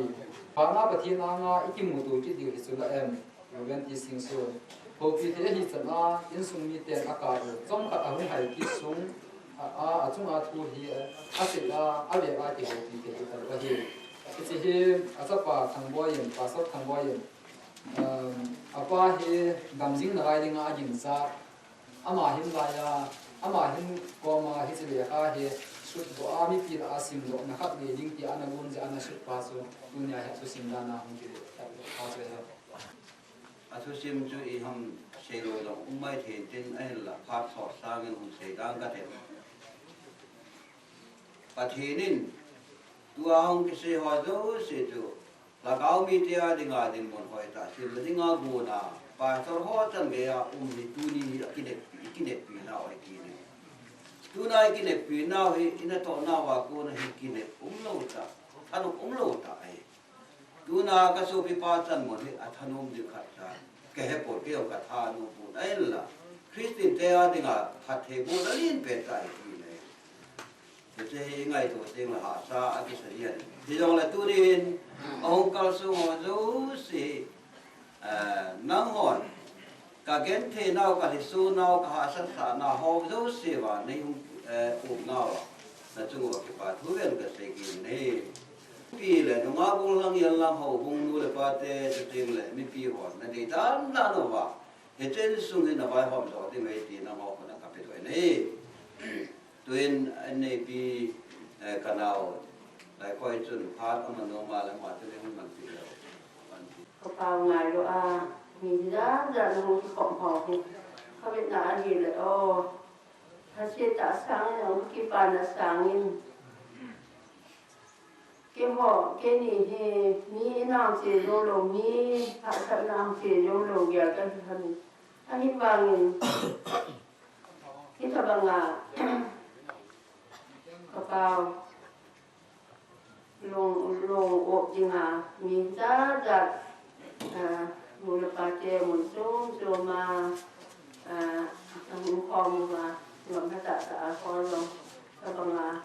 Vana Pathen anga ikimuto kit diu hi chu la em? Reuben T. Singson. Houpi thei ahi chan a insung miten akap u, chomkhat ahung hai kit sung a, a, achunga thu hi asei a, avek a kihoupi thei ahi talou ahi. Hiche hi achapa Thangboi in, Pastor Thangboi in, um, apa hi dam jing nalai dinga aginchat, ama hin laiya, ama hin koma hiche lekha hi sutdoh a, mipi lah a simdohna khat nei ding tia ana gon jeh a ana sut pa chu, tunia hi athusim dan a hung kile pa chu ahi. Athusim chu iham seilou jong um maithei intin, ahinla phat sot sangin hung sei dang kate. Pathen in tua hung kisei ho jouse chu lhagao mite a dinga dinmun hoitah semna dinga gona, pastor ho chan geiya um hi tuni hi akineppi, ikineppi nau ahi kit in. Tuna ikineppi nau hi inatoh nauva kona hi kinep umlou tah, thanop umlou tah ahi. Tuna kasopipa chanmun hi athanom ding khat cha kahepon, kei jong kathanom pon, ahinla Christian te a dinga phattheibohna lenpen tah ahi kit in. Hiche hi ngaito teng le hahsa akisa jin. Hijongle tunin ahung kalsong ho jouse, eh, nanghon kagenthei nau, kalhiso nau, kahahsatna ho jouse uva neihung, eh, um nauva nachung uva kipa thu ven kasei kit in ahi. Pi le nungah gollhang, jan lang, houbung nu le pate, chuteng le mipi hon nadei dan dan uva hiche insung hi navaihom jo ding ahi ti nangho khut a kapedoh in ahi. Tuin anneipi, eh, kanao Laikhoi chun phat aman nom a le ama chun eihung manpi leu. Kapao ngailou a, mi jat jat nahung kikhom ho hi kavetna ahile, o, lhasetah sangin, kipana sangin, keiho, keini hi mi in a che joulou, mi hahsatna a che joulou gel kahi ham. Ahivangin hitobanga kapao long, long op dinga mi jat jat, ah, nu le pate mun chom chom a, ah, ahung khom uva, lom hatah tah a kol long, hitobanga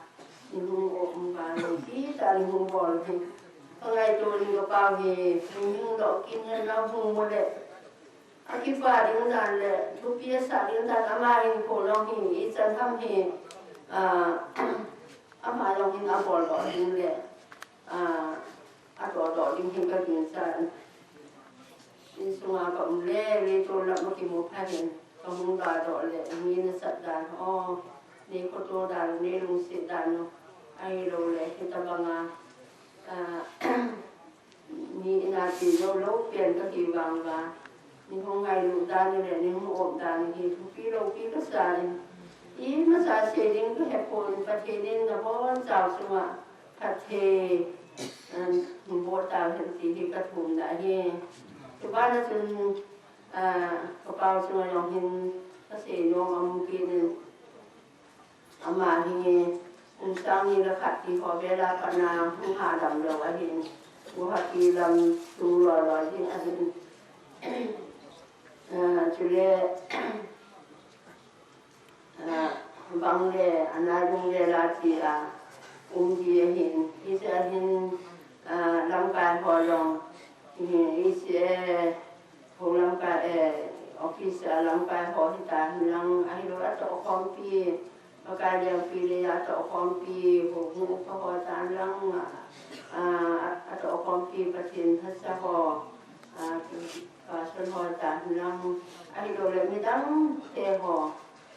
neihung op uva, lungset tah a neihung bol hi kangaito in kapao hi, neihung doh kit in, nahung mu le akipa ding dan le thupi asah ding dan, ama hinkho jong hi ichan ham hi, ah, ama jong hin abol doh ding le, ah, atoh doh ding hi kaginchat in. Insunga kaum le, leitol lam a kimu phat in kahung gadoh le, mi nasat dan, o, nei khoto dan, nei lungset dan u, ahilouleh hitobanga, ah, mi in a che joulou pen kahi vang uva, neihung ngailut dan u le neihung op dan u hi thupi loupi kasa in, imacha sei ding kahepon, Pathen in nabonchau chunga phatthei, um, boh tauhen ti hi kathumna ahi. Chubana chun, ah, kapao chunga jong hin kasei nom aum kit in, ama hi kum sang ni le khat ti ho vel a pat na hung hadam lou ahin, Guwahati lam tung loi loi ding ahin. Ah, chule, ah, bang le, anai lung le la ti a um ji ahin, hiche ahin, ah, lamkai ho jong, hi, hiche, ho lamkai, eh, office a lamkai ho hita hen lang, ahilou le atohkhompi, Pakai Lengpi le atohkhompi, ho, ho, pa ho tan lang, ah, atohkhompi Pathen hahsa ho, ah, pastor ho tan lang, ahilou le midang te ho.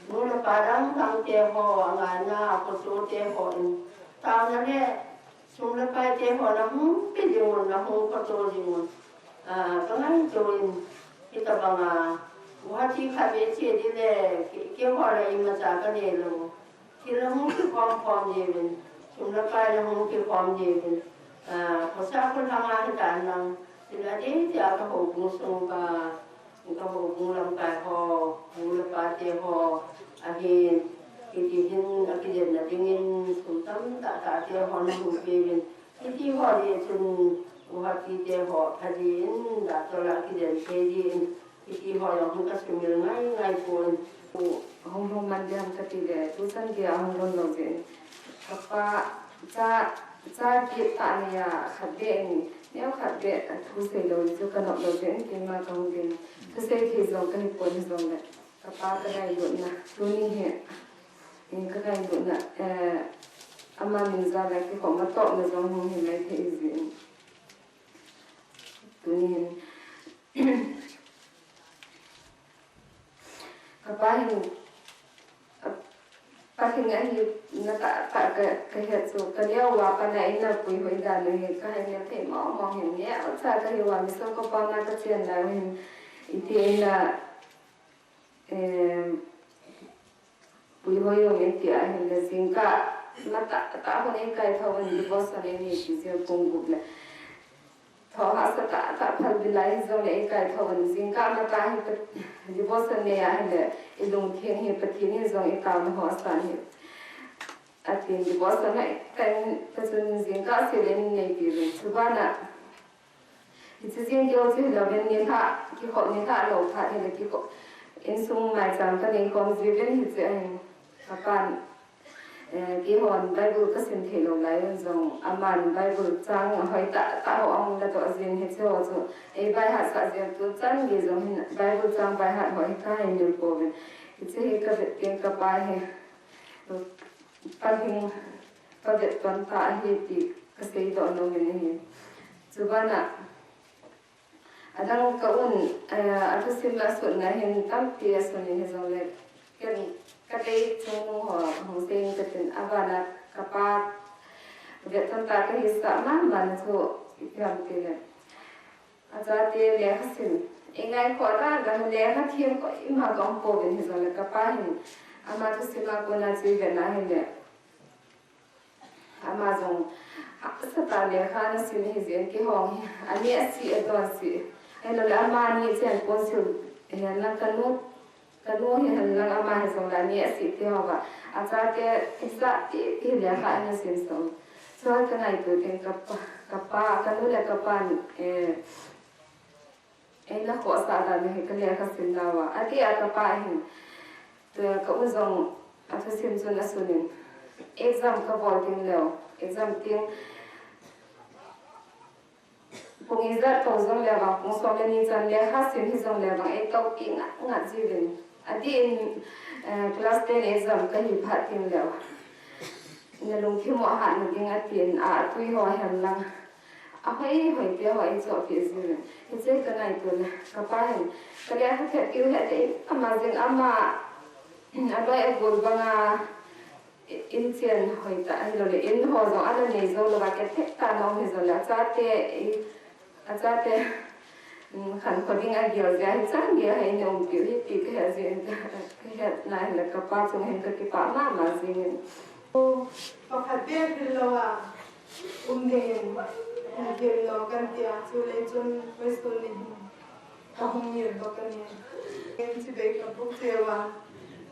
Nu le pa dang dang te ho, angaina, aphoto te ho in, taona le sum le pai te ho nahung pe jing un, nahung photo jing un. Ah, ka ngaito in, hitabang a, Guwahati khatvei che ding le, kei, keiho le imacha kanei lou. Thil nahung kikhom khom jing uvin, sum le pai nahung kikhom jing uvin. Ah, khosa kholhang a hitan lang, thil adei tia ka houbung sung ka, ka houbung lamkai ho, nu le pa te ho, ahin, hiti hin akijenna dingin, sum tamtah tah te ho nahung pe uvin. Hiti ho jeh chun, Guwahati te ho, pha jin, doctor a kijen thei jin, hiti ho jong hung ka sumil ngai ngai pon. Hung lhung man ding ham kati le, tuchan gei a hung lhung lou jeh in. Kapa, cha, cha kit tah nia khat beh in, neo khat beh a thusei lou chu ka nop lou jeh in, keima ka hung ding. Thusei thei jong ka hi pon hijongle, kapa ka ngailutna, tuni hi, in ka ngailutna, eh, ama min jal a kikhom a topna jong hung hi mai thei jeh in. Tuni hin, kapa hin, a, Pathen ahina tah tah ka, ka het chu, ka neo uva pat a eina puihoi dan u hi, ka haimil thei mong mong hin, neocha ka hi uva, mission compound a ka chen lai u hin, iti eina, em, puihoi u iti ahin le jingkah, matah tah hon eikaithou uvin devotion einei ti jing pung gup le. Tho hahsa tah tah phal bilai hijongle eikaithou uvin jingkah matah hi pa, devotion nei ahile, ilungthim hi Pathen in jong itaona ho asan hi. Atin devotion a kan, ka chun jingkah sel in neipi uvin. Chuban a, hiche jing keu chu hilou vin nilhah, kikhop nilhah lou phat hile kikhop. Insung maicham ka nei khom jiuvin hiche ahin. Kapan, eh, keihon Bible ka sim thei lou lai un jong, aman Bible chang ahoi tah tah ho ahung ladoh jin hiche ho chu. Ei baihat sah jin tuchan gei jong hin Bible chang baihat ho hi ka haimil pouvin. Hiche hi ka vet teng kapa hi. Palhing, ka vet ton ta ahi ti ka seidoh nom in ahi. Chuban a, adang ka un, eh, athusim a sutna hin tampi asun in hijongle, ken ka tei chungnung ho hung sei in katin, aban a kapa vet ton ta ka hisah mama na chu ipi ham tile. Achate lekha sim. Ingaikhoh ta, lekha them koima ka um pouvin hijongle kapa hin. Ama thusim a kona chu ivet na hile. Ama jong hahsa tah lekha ana sim hijeh in keihon hi. Ani asih, adon sih. Ahilouleh amani chen ponsil. Ahinla kanu Kanu hi henlang ama hijongle ani asih ti houva. Achate hisah ti, ti lekha ana sim sah u. Chua ka ngaito teng kapa, kapa, kanu le kapan, eh, eina khohsah dan u hi ka lekha sim nauva. Atia kapa hin, tua ka u jong athusim chun asun in. Exam ka bol teng leu, exam teng, Pung ijat tou jongle vang, pung som le ni chan lekha sim hijongle vang, ei toupi ngat ngat jiuvin. Adih in, eh, class ten exam ka hi phat teng leu. Na lungthim u ahat na ding atin, a, atui ho henlang. Ahoi hoi te ho ei chohpeh jiuvin. Hiche ka ngaito le, kapa hin. Ka lekha khet kiu het te, ama jing ama, aloi agol banga, I-, inchen hoitah ahilouleh, in ho jong ana nei jou louva, kitheh tah a um hijongle, achate, i, achate, um, khankho ding agel jeh a, hichan gei a hi in umpiu hi ti kahe jeh in, kahet na hile kapa chung hin kakipah mama jing in. Pakhat beh hril louva um ding in, gel lou kan tia, chuleh chun, koi sun ni hin. Ka hung ngil bou ka ni. Ken chibai ka buk cheh uva.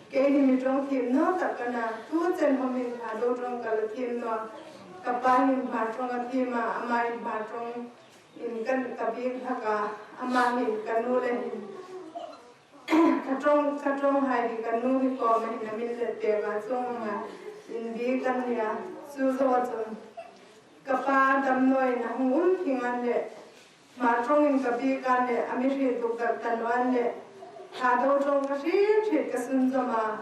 Kei hi mi tong thim nom tah ka na. Tu chen hom hin Thadou tong ka la thim nom. Ka pa hin Hmar tong a thim a, ama hin Hmar tong in kan ka bik lhak a, ama hin ka nu le hin. Ka tong, ka tong hai hi ka nu hi kom a hin a min let peh a chung a. In bik kan nia. Chu jou chun. Ka pa damlou in a hung um thing an le. Hmar tong in ka bik an le, a mi hril dukdak tan an le, Thadou tong ka hril hril ka sunjom a,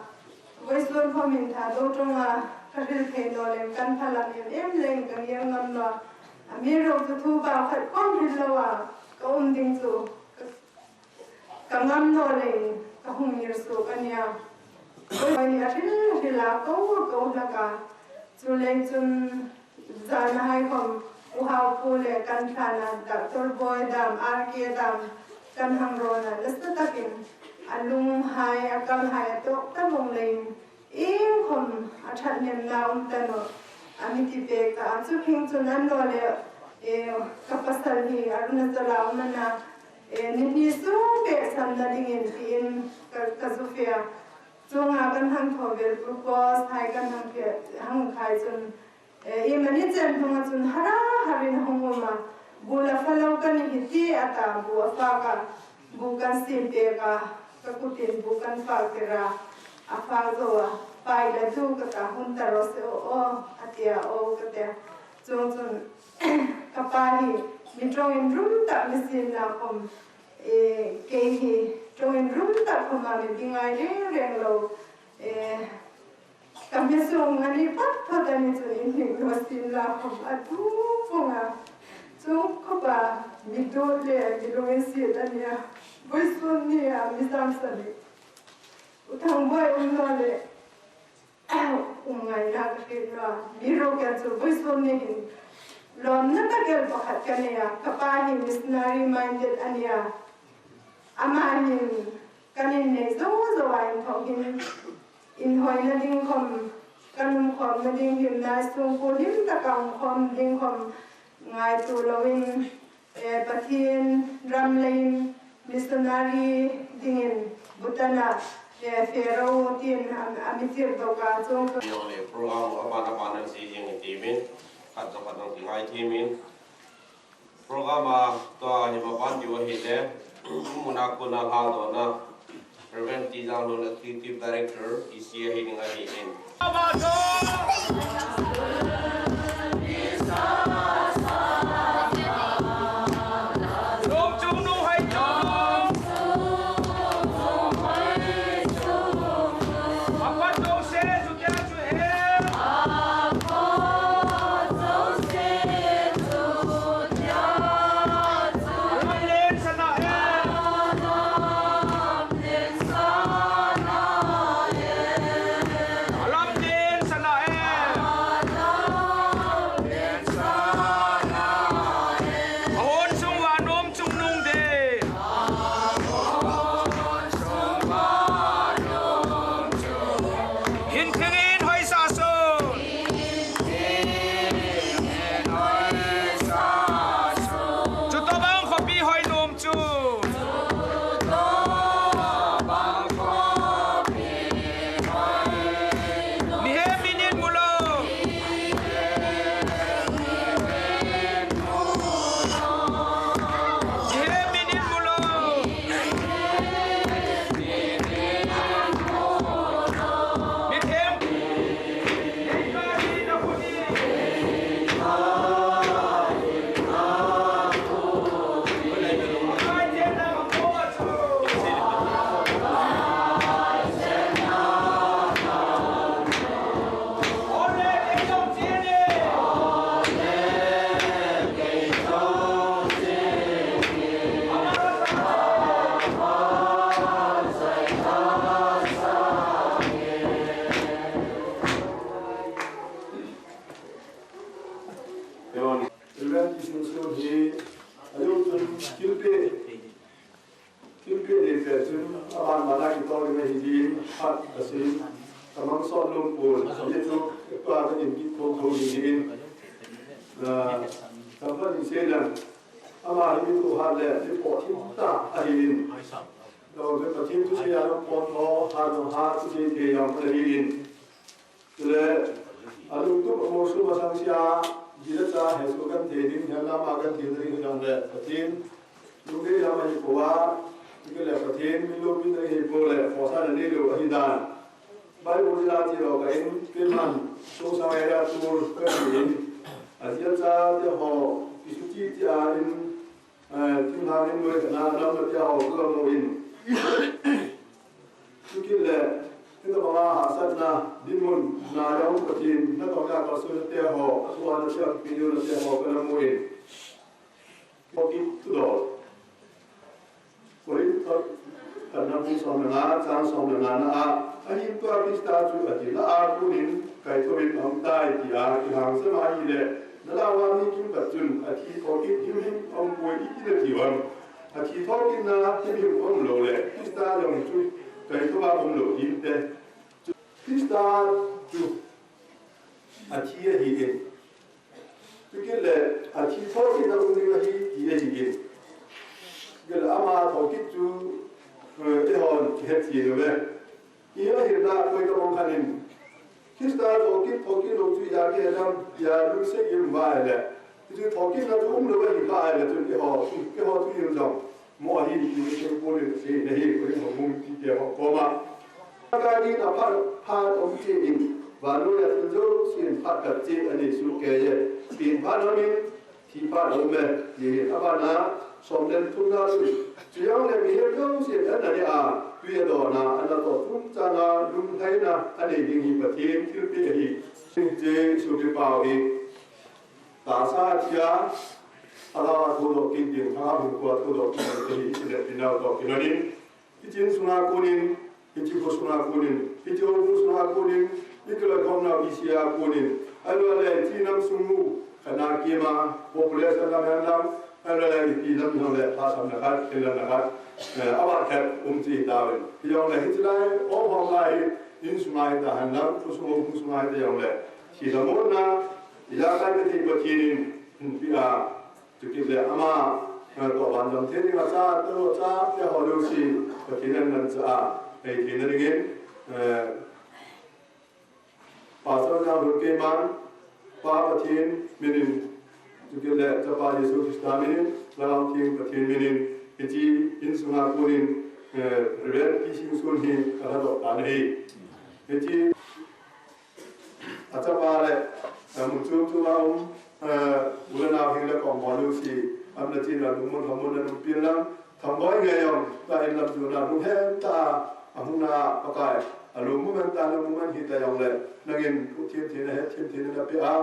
vawisun khom in Thadou tong a ka hril thei naw leng kan phalam em em leng ka ngir ngam naw a, amiruokchu thu bau khat khom hril lo a ka um ding chu ka, ka ngam naw leng ka hung ngir suok a nia. Boi ni a thil thil a ko ko na ka. Chuleng chun jan a hai khom U Hau Pu le kan thana Doctor Boi dam, R K dam, kan hang rona. Nasa takin a lunghai, a kalhai, a tok ta mong lein. Ing khom a that nem na um ta no. A mi ti pek ta. A chu phing chun an no le, eh, ka pasal hi Arunachal a um ana, eh, ni ni su pek san na dingin ti in ka, ka zu fia. Chunga kan hang tho vel glucose hai kan hang pia, hang khai chun, eh, i mani chen thunga chun hara harin hong um a, bu la fa lo kan hi ti a ta, bu a fa ka, bu kan sim pe ka, ka kutin bu kan fa ke ra, a fa zo a, pai la du ka ta hun ta ro se o o, a tia o ka tia. Chung chun, ka pa hi, mi trong in rum ta mi sin na khom, eh, kei hi, trong in rum ta khom a mi bi ngai reng reng lo, eh, Ka mi sung ani pat pat ani chun in hing lo sin la khom a tu pung a. Chung khop a mi dot le mi lung in sit ani a. Boisun ni a mi sam sa ni. U Thangboi um no le. Um ngai na ka hil lo a. Mi ro ka chu boisun ni hin. Lom na ta kel pakhat ka nei a. Ka pa hi missionary minded ani a. Ama hin kan in nei zo zo a in thong hin. In hoina ding khom, kan um khom na ding him nai sung ko him ta ka um khom ding khom ngai tu lo in, eh, Pathian ram lei in missionary ding in Bhutan a, eh, Pharaoh tin a, a mi tir do ka chung. Yong le program a ban a ban a si jing ti min, khat to khat nang ti ngai ti min. Program a tua hi ma ban diu ahi le, muna kuna hla dona, Reverend T. Janglun, Executive Director, E C ahi ding ahi in. Hin thengin hoisah sun. Chutobang khopi hoi nom chu. Mihem minin mulo. Reverend Kisimson hi, a jong chun thilpeh, thilpeh nei peh chun, aban ban a kitol ding ahi din, phat asin, ka mang sot nom pon, ajeh chu, tua ka in kit thotho ding ahin. Na, ka phat in sei leng, ama hi mi tuhat le, mi poh thim tah ahin. Lo, mi Pathen thusei a jong pontho, hat jong hat, thusei thei jong ahin. Chule, alungtup amolso masang sea, jicha hesoh kan thei ding, hiam lama kan thei ding hijongle, Pathen lungdei lam ahi pouva, chule Pathen min loupina ahi pou le, khohsahna neilou ahi dan. Bible in a ti lou ka in, Kilman, Sosang area tour ka ti in, ajia chate ho, kisuti ti a in, Eh, thinglhang in nuai khat na, namna te ho, ka mu in. Chukit le, hitabang a hahsatna, dinmun na jong Pathen, natong a kalsonna te ho, asuhna te ho, kipedohna te ho, ka mu in. Kopi tudol. Korinth, khatna Bung som le nga, chang som le nga na a, ahin tua Krista chu athi lah a konin kaithou in aum tai tia kilhangsam ahile, nalhah uva mi kimkhat chun athi thokit himhim aum poi iti nati uvem? Athi thokitna himhim aum lou le Krista jong chu kaithou a um lou hinte. Krista chu athi ahi in. Chukit le athi thokit a um ding ahi ti ahi in. Chukit le ama thokit chu, eh, eihon kihet ji uve. Ihi ahile koi tabang khat in Krista thokit, thokit lou chu ija kihet ham tia lungset in um uva ahile, hichu thokitna chu um lou ahi kha ahile chun eiho, eiho thu jong mo ahi ti thempu le sei na hi, koi mo mung ti te ho koma. Ka ni ta phat, phat um che in, vannoi a thil jousen phat khat che anei soh kei e. Pen phat ham in, thi phat um e, ti hi. Abana, som le thumna chu, chujongle mihem jousen ana neh a, tui adon a, ana toh chungchang a, lunglhaina anei ding hi Pathen thilpeh ahi. Hiche sopi pau hi, tahsa a thi a, alhagao a thodoh kit ding, alhagao hinkho a thodoh kit ding, ti hi, ti le, ti nau toh kilhon in, Hiche insunga konin, hiche khosunga konin, hiche houbung sunga konin, ikiloikhomnau Asia a konin, ahilouleh hiche nam sung u, kana kima, population lam hen lang, ahilouleh ipi lam hen le, phasamna khat, thinlhanna khat, eh, avat khat um cheh tauvin. Hijongle hiche lai, o hom lai, insunga hita hen lang, khosung houbung sunga hita jongle, thilha monna, ijakai kathei Pathen in, hinpeh a, Chukit le ama, eh, toh banjom thei ding a cha, talo cha, te ho jouse, Pathen in amanchah a, ei theina dingin, eh, Pastor Jalhun keiman, Pa Pathen minin, chukit le Chapa Jesu Christa minin, Lhagao Theng Pathen minin, hiche insunga konin, eh, Reverend P. Singson hi, kalhadoh tan ahi. Hiche Achapa le, eh, mun chom chom a um, eh, u le nao heng le kom ho jouse, amna china lungmon lhamon na um pin lang, Thamboi nge jong, ta in lam chuna lunghem tah a, ahung na Pakai, alungmon ta lungmon hita jongle, nangin thuthem thei na, hetthem thei na napeh a,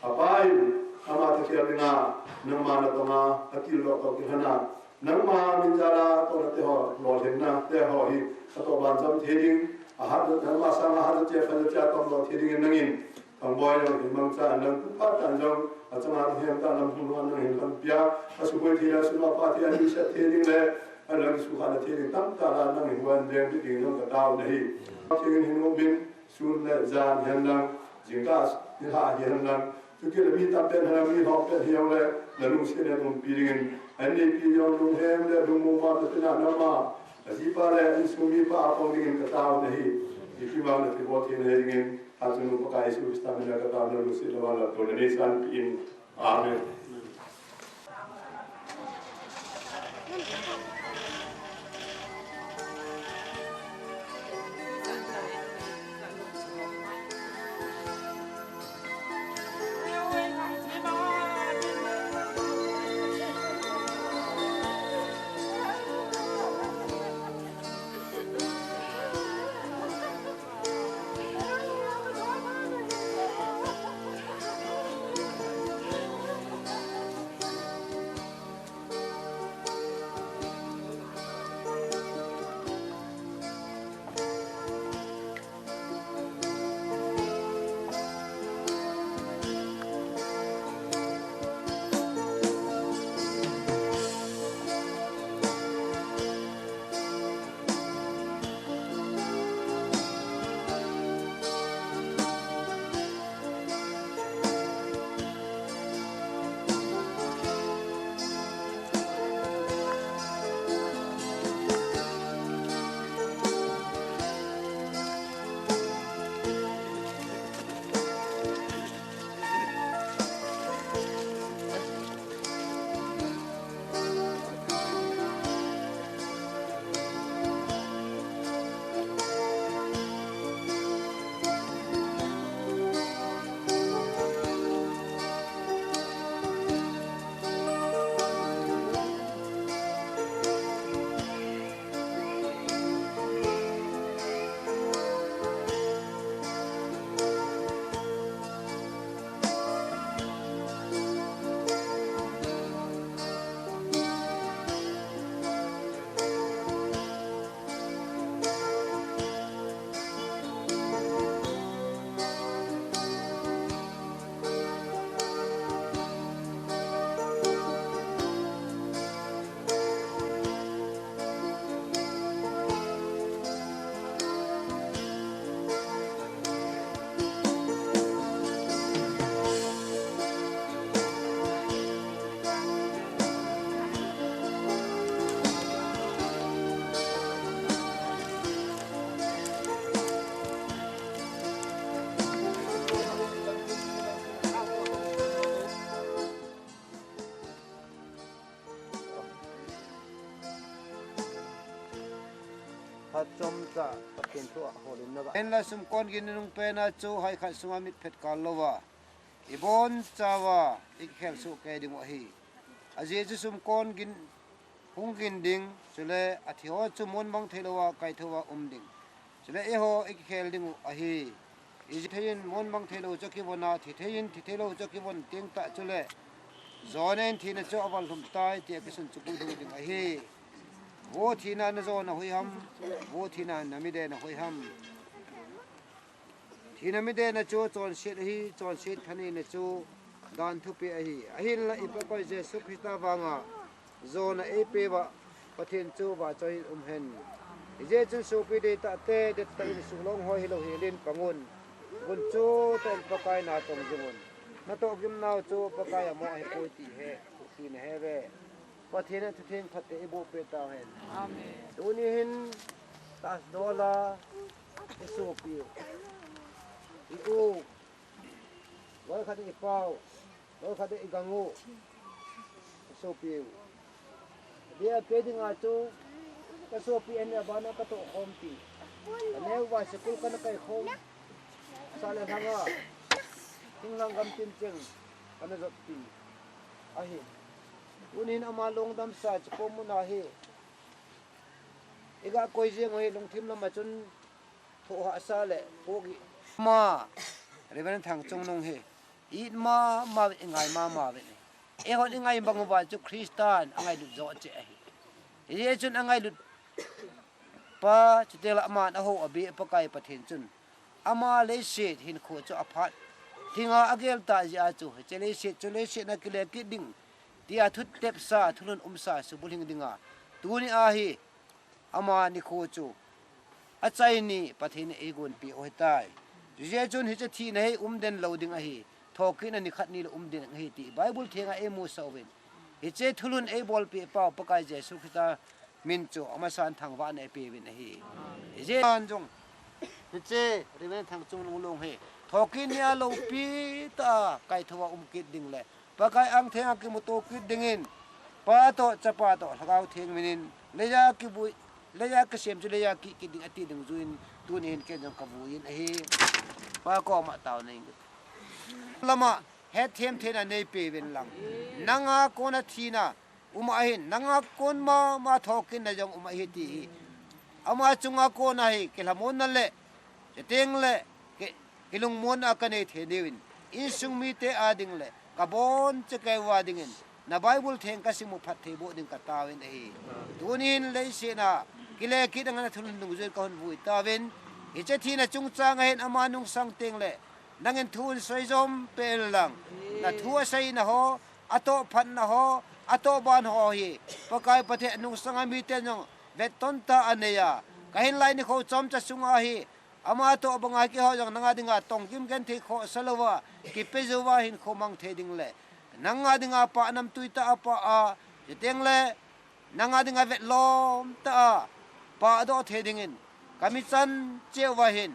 apa in, ama thakhel dinga, nangma natong a, atildoh toh kilhon a, Nangma min jal a tohna te ho, lolhinna te ho hi, atoh banjom thei ding, ahat, nangma sanga hat cheh, khan cheh, atomdoh thei dingin nangin, Thamboi nang hin mangcha, nang kum phat tan jong, achanga lunghem tah a nang hung a nang hin lhon pia, asuboi thei le, asum apha thei, anuisat thei ding le, alang sukhana thei ding, tamtah a nang hin van deng ding nang katao nahi. Thengin hin umin, sun le jan hen lang, jingkah, nilhah hi hen lang, Chukit le mi tampen hana mi lhompen hijongle, nalungset in umpi dingin, anneipi jong lunghem le lungmong ma tatin a nangma, ajipa le insung mipa apang dingin katao nahi, ipi vang nathilbol thei nahi dingin, Hachanu Pakai Jesu Christa mina katao, nalungset le vang lamto nanei sanpeh in. Amen. Chomcha Pathen thu a holimna ga. Hinla sumkon gin nung pena chu hai khat sunga mitphet kal louva ibon chauva ikhel soh kei dingu ahi. Ajeh chu sumkon gin hung gin ding, chule athi ho chu mon mang thei louva kaithouva um ding. Chule eiho ikhel dingu ahi. Ijeh inem mon mang thei lou chu kivon a, thi thei in thi thei lou chu kivon teng tah chule, jona in thina chu aval lhum tai tia kisun chu kidong ding ahi. Vo thina, na jona hoi ham? Vo thina, na midena hoi ham? Thina midena chu chonset ahi, chonset thaneina chu dan thupi ahi. Ahinla i Pakaiyu Jesu Christa vanga jona eipeuva Pathen chu vahchoi in um hen. Hijeh chun sopi deitah te, dettah in suhlong hoi hilou hel in pangun. Gunchu toh Pakai na tong jingun. Na tohgim nau chu Pakai amo ahipoi ti he, ti nahe uve. Pathen in thutheng phatte eiboh peh tauhen. Amen. Tuni hin Tasdola i sopiu, i u, loi khat i pau, loi khat i gangu, i sopiu. Dia kei dinga chu ka sopi ahin, abana ka toh khom ti. Ka neo uva school kana kai khom. Sa le lhanga thinglhang gam tincheng kana jot ti ahi. Tunin ama lungdamsa chu komun ahi. Iga koi jeng u hi lungthim lama chun thohhahsa le pogi. Ama Reverend Thangchungnung hi i it mama uve, i ngai mama uve. Eihon i ngai bang uva chu Christan angailut jo cheh ahi. Hijeh chun angailut pa, chuteng le aman ahou abeh Pakai Pathen chun ama leiset hinkho chu aphat, thinga agel tah jeh a chu hiche leiset chu leiset na kile kit ding tia thutepsa, thulhun umsa subulhing dinga tuni ahi. Ama nikho chu achaini Pathen in eigonpeh u ahitai. Hijeh chun hiche thina hi umden lou ding ahi. Thokitna nikhat nilou umden ahi ti Bible thenga eimusah uvin. Hiche thulhun eibolpeh pau Pakai Jesu Christa min chu amasan thangvahna eipeuvin ahi. Hijeh chun jong hiche Reverend Thangchungnung long hi thokit nia loupi tah a kaithouva um kit ding le Pakai angtheng a kimuto kit dingin, Pa toh, Chapa toh, Lhagao Theng minin, leiya kivui, leiya kisem chu leiya kikit ding ati dungjuiyin, tuni hin ken jong kavui in ahi. Pa koma taona nei. Lama hetthem theina neipeuvin lang. Nanga kona thina um ahin, nanga kon mama thokitna jong um ahi ti hi. Ama chunga kona hi kilhamonna le, chuteng le, ki, kilungmonna kanei thei diuvin, insung mite a ding le kabonchauva dingin, na Bible theng kasimu phatthei boh ding kataovin ahi. Tunin leiset a kile kit angana thulhun dungjuiyin kahung vui tauvin, hiche thina chungchang ahin ama nungsang teng le, nangin thu hinsei jom peh in lang. Na thu aseina ho, atoh phatna ho, atoh ban ho hi Pakai Pathen nungsanga miten jong vetton tah a anei a. Kahin lai nikho chomcha sunga hi ama toh banga keiho jong nanga dinga tonggim genthei khohsa louva, kipe jouva hinkho mang thei ding le, nanga dinga pah namtui tah a pah a, chuteng le, nanga dinga vetlom tah a pahdoh thei dingin, kami chan cheh uva hin,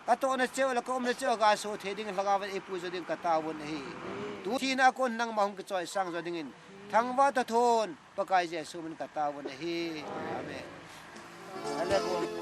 katohna cheh u le kaumna cheh u gaso thei dingin Lhagao in eipuijo ding kataovun ahi. Tu thina a kon nangma hung kichoisang jo dingin, thangvah tah thon Pakai Jesu min kataovun ahi. Amen. Hallelujah.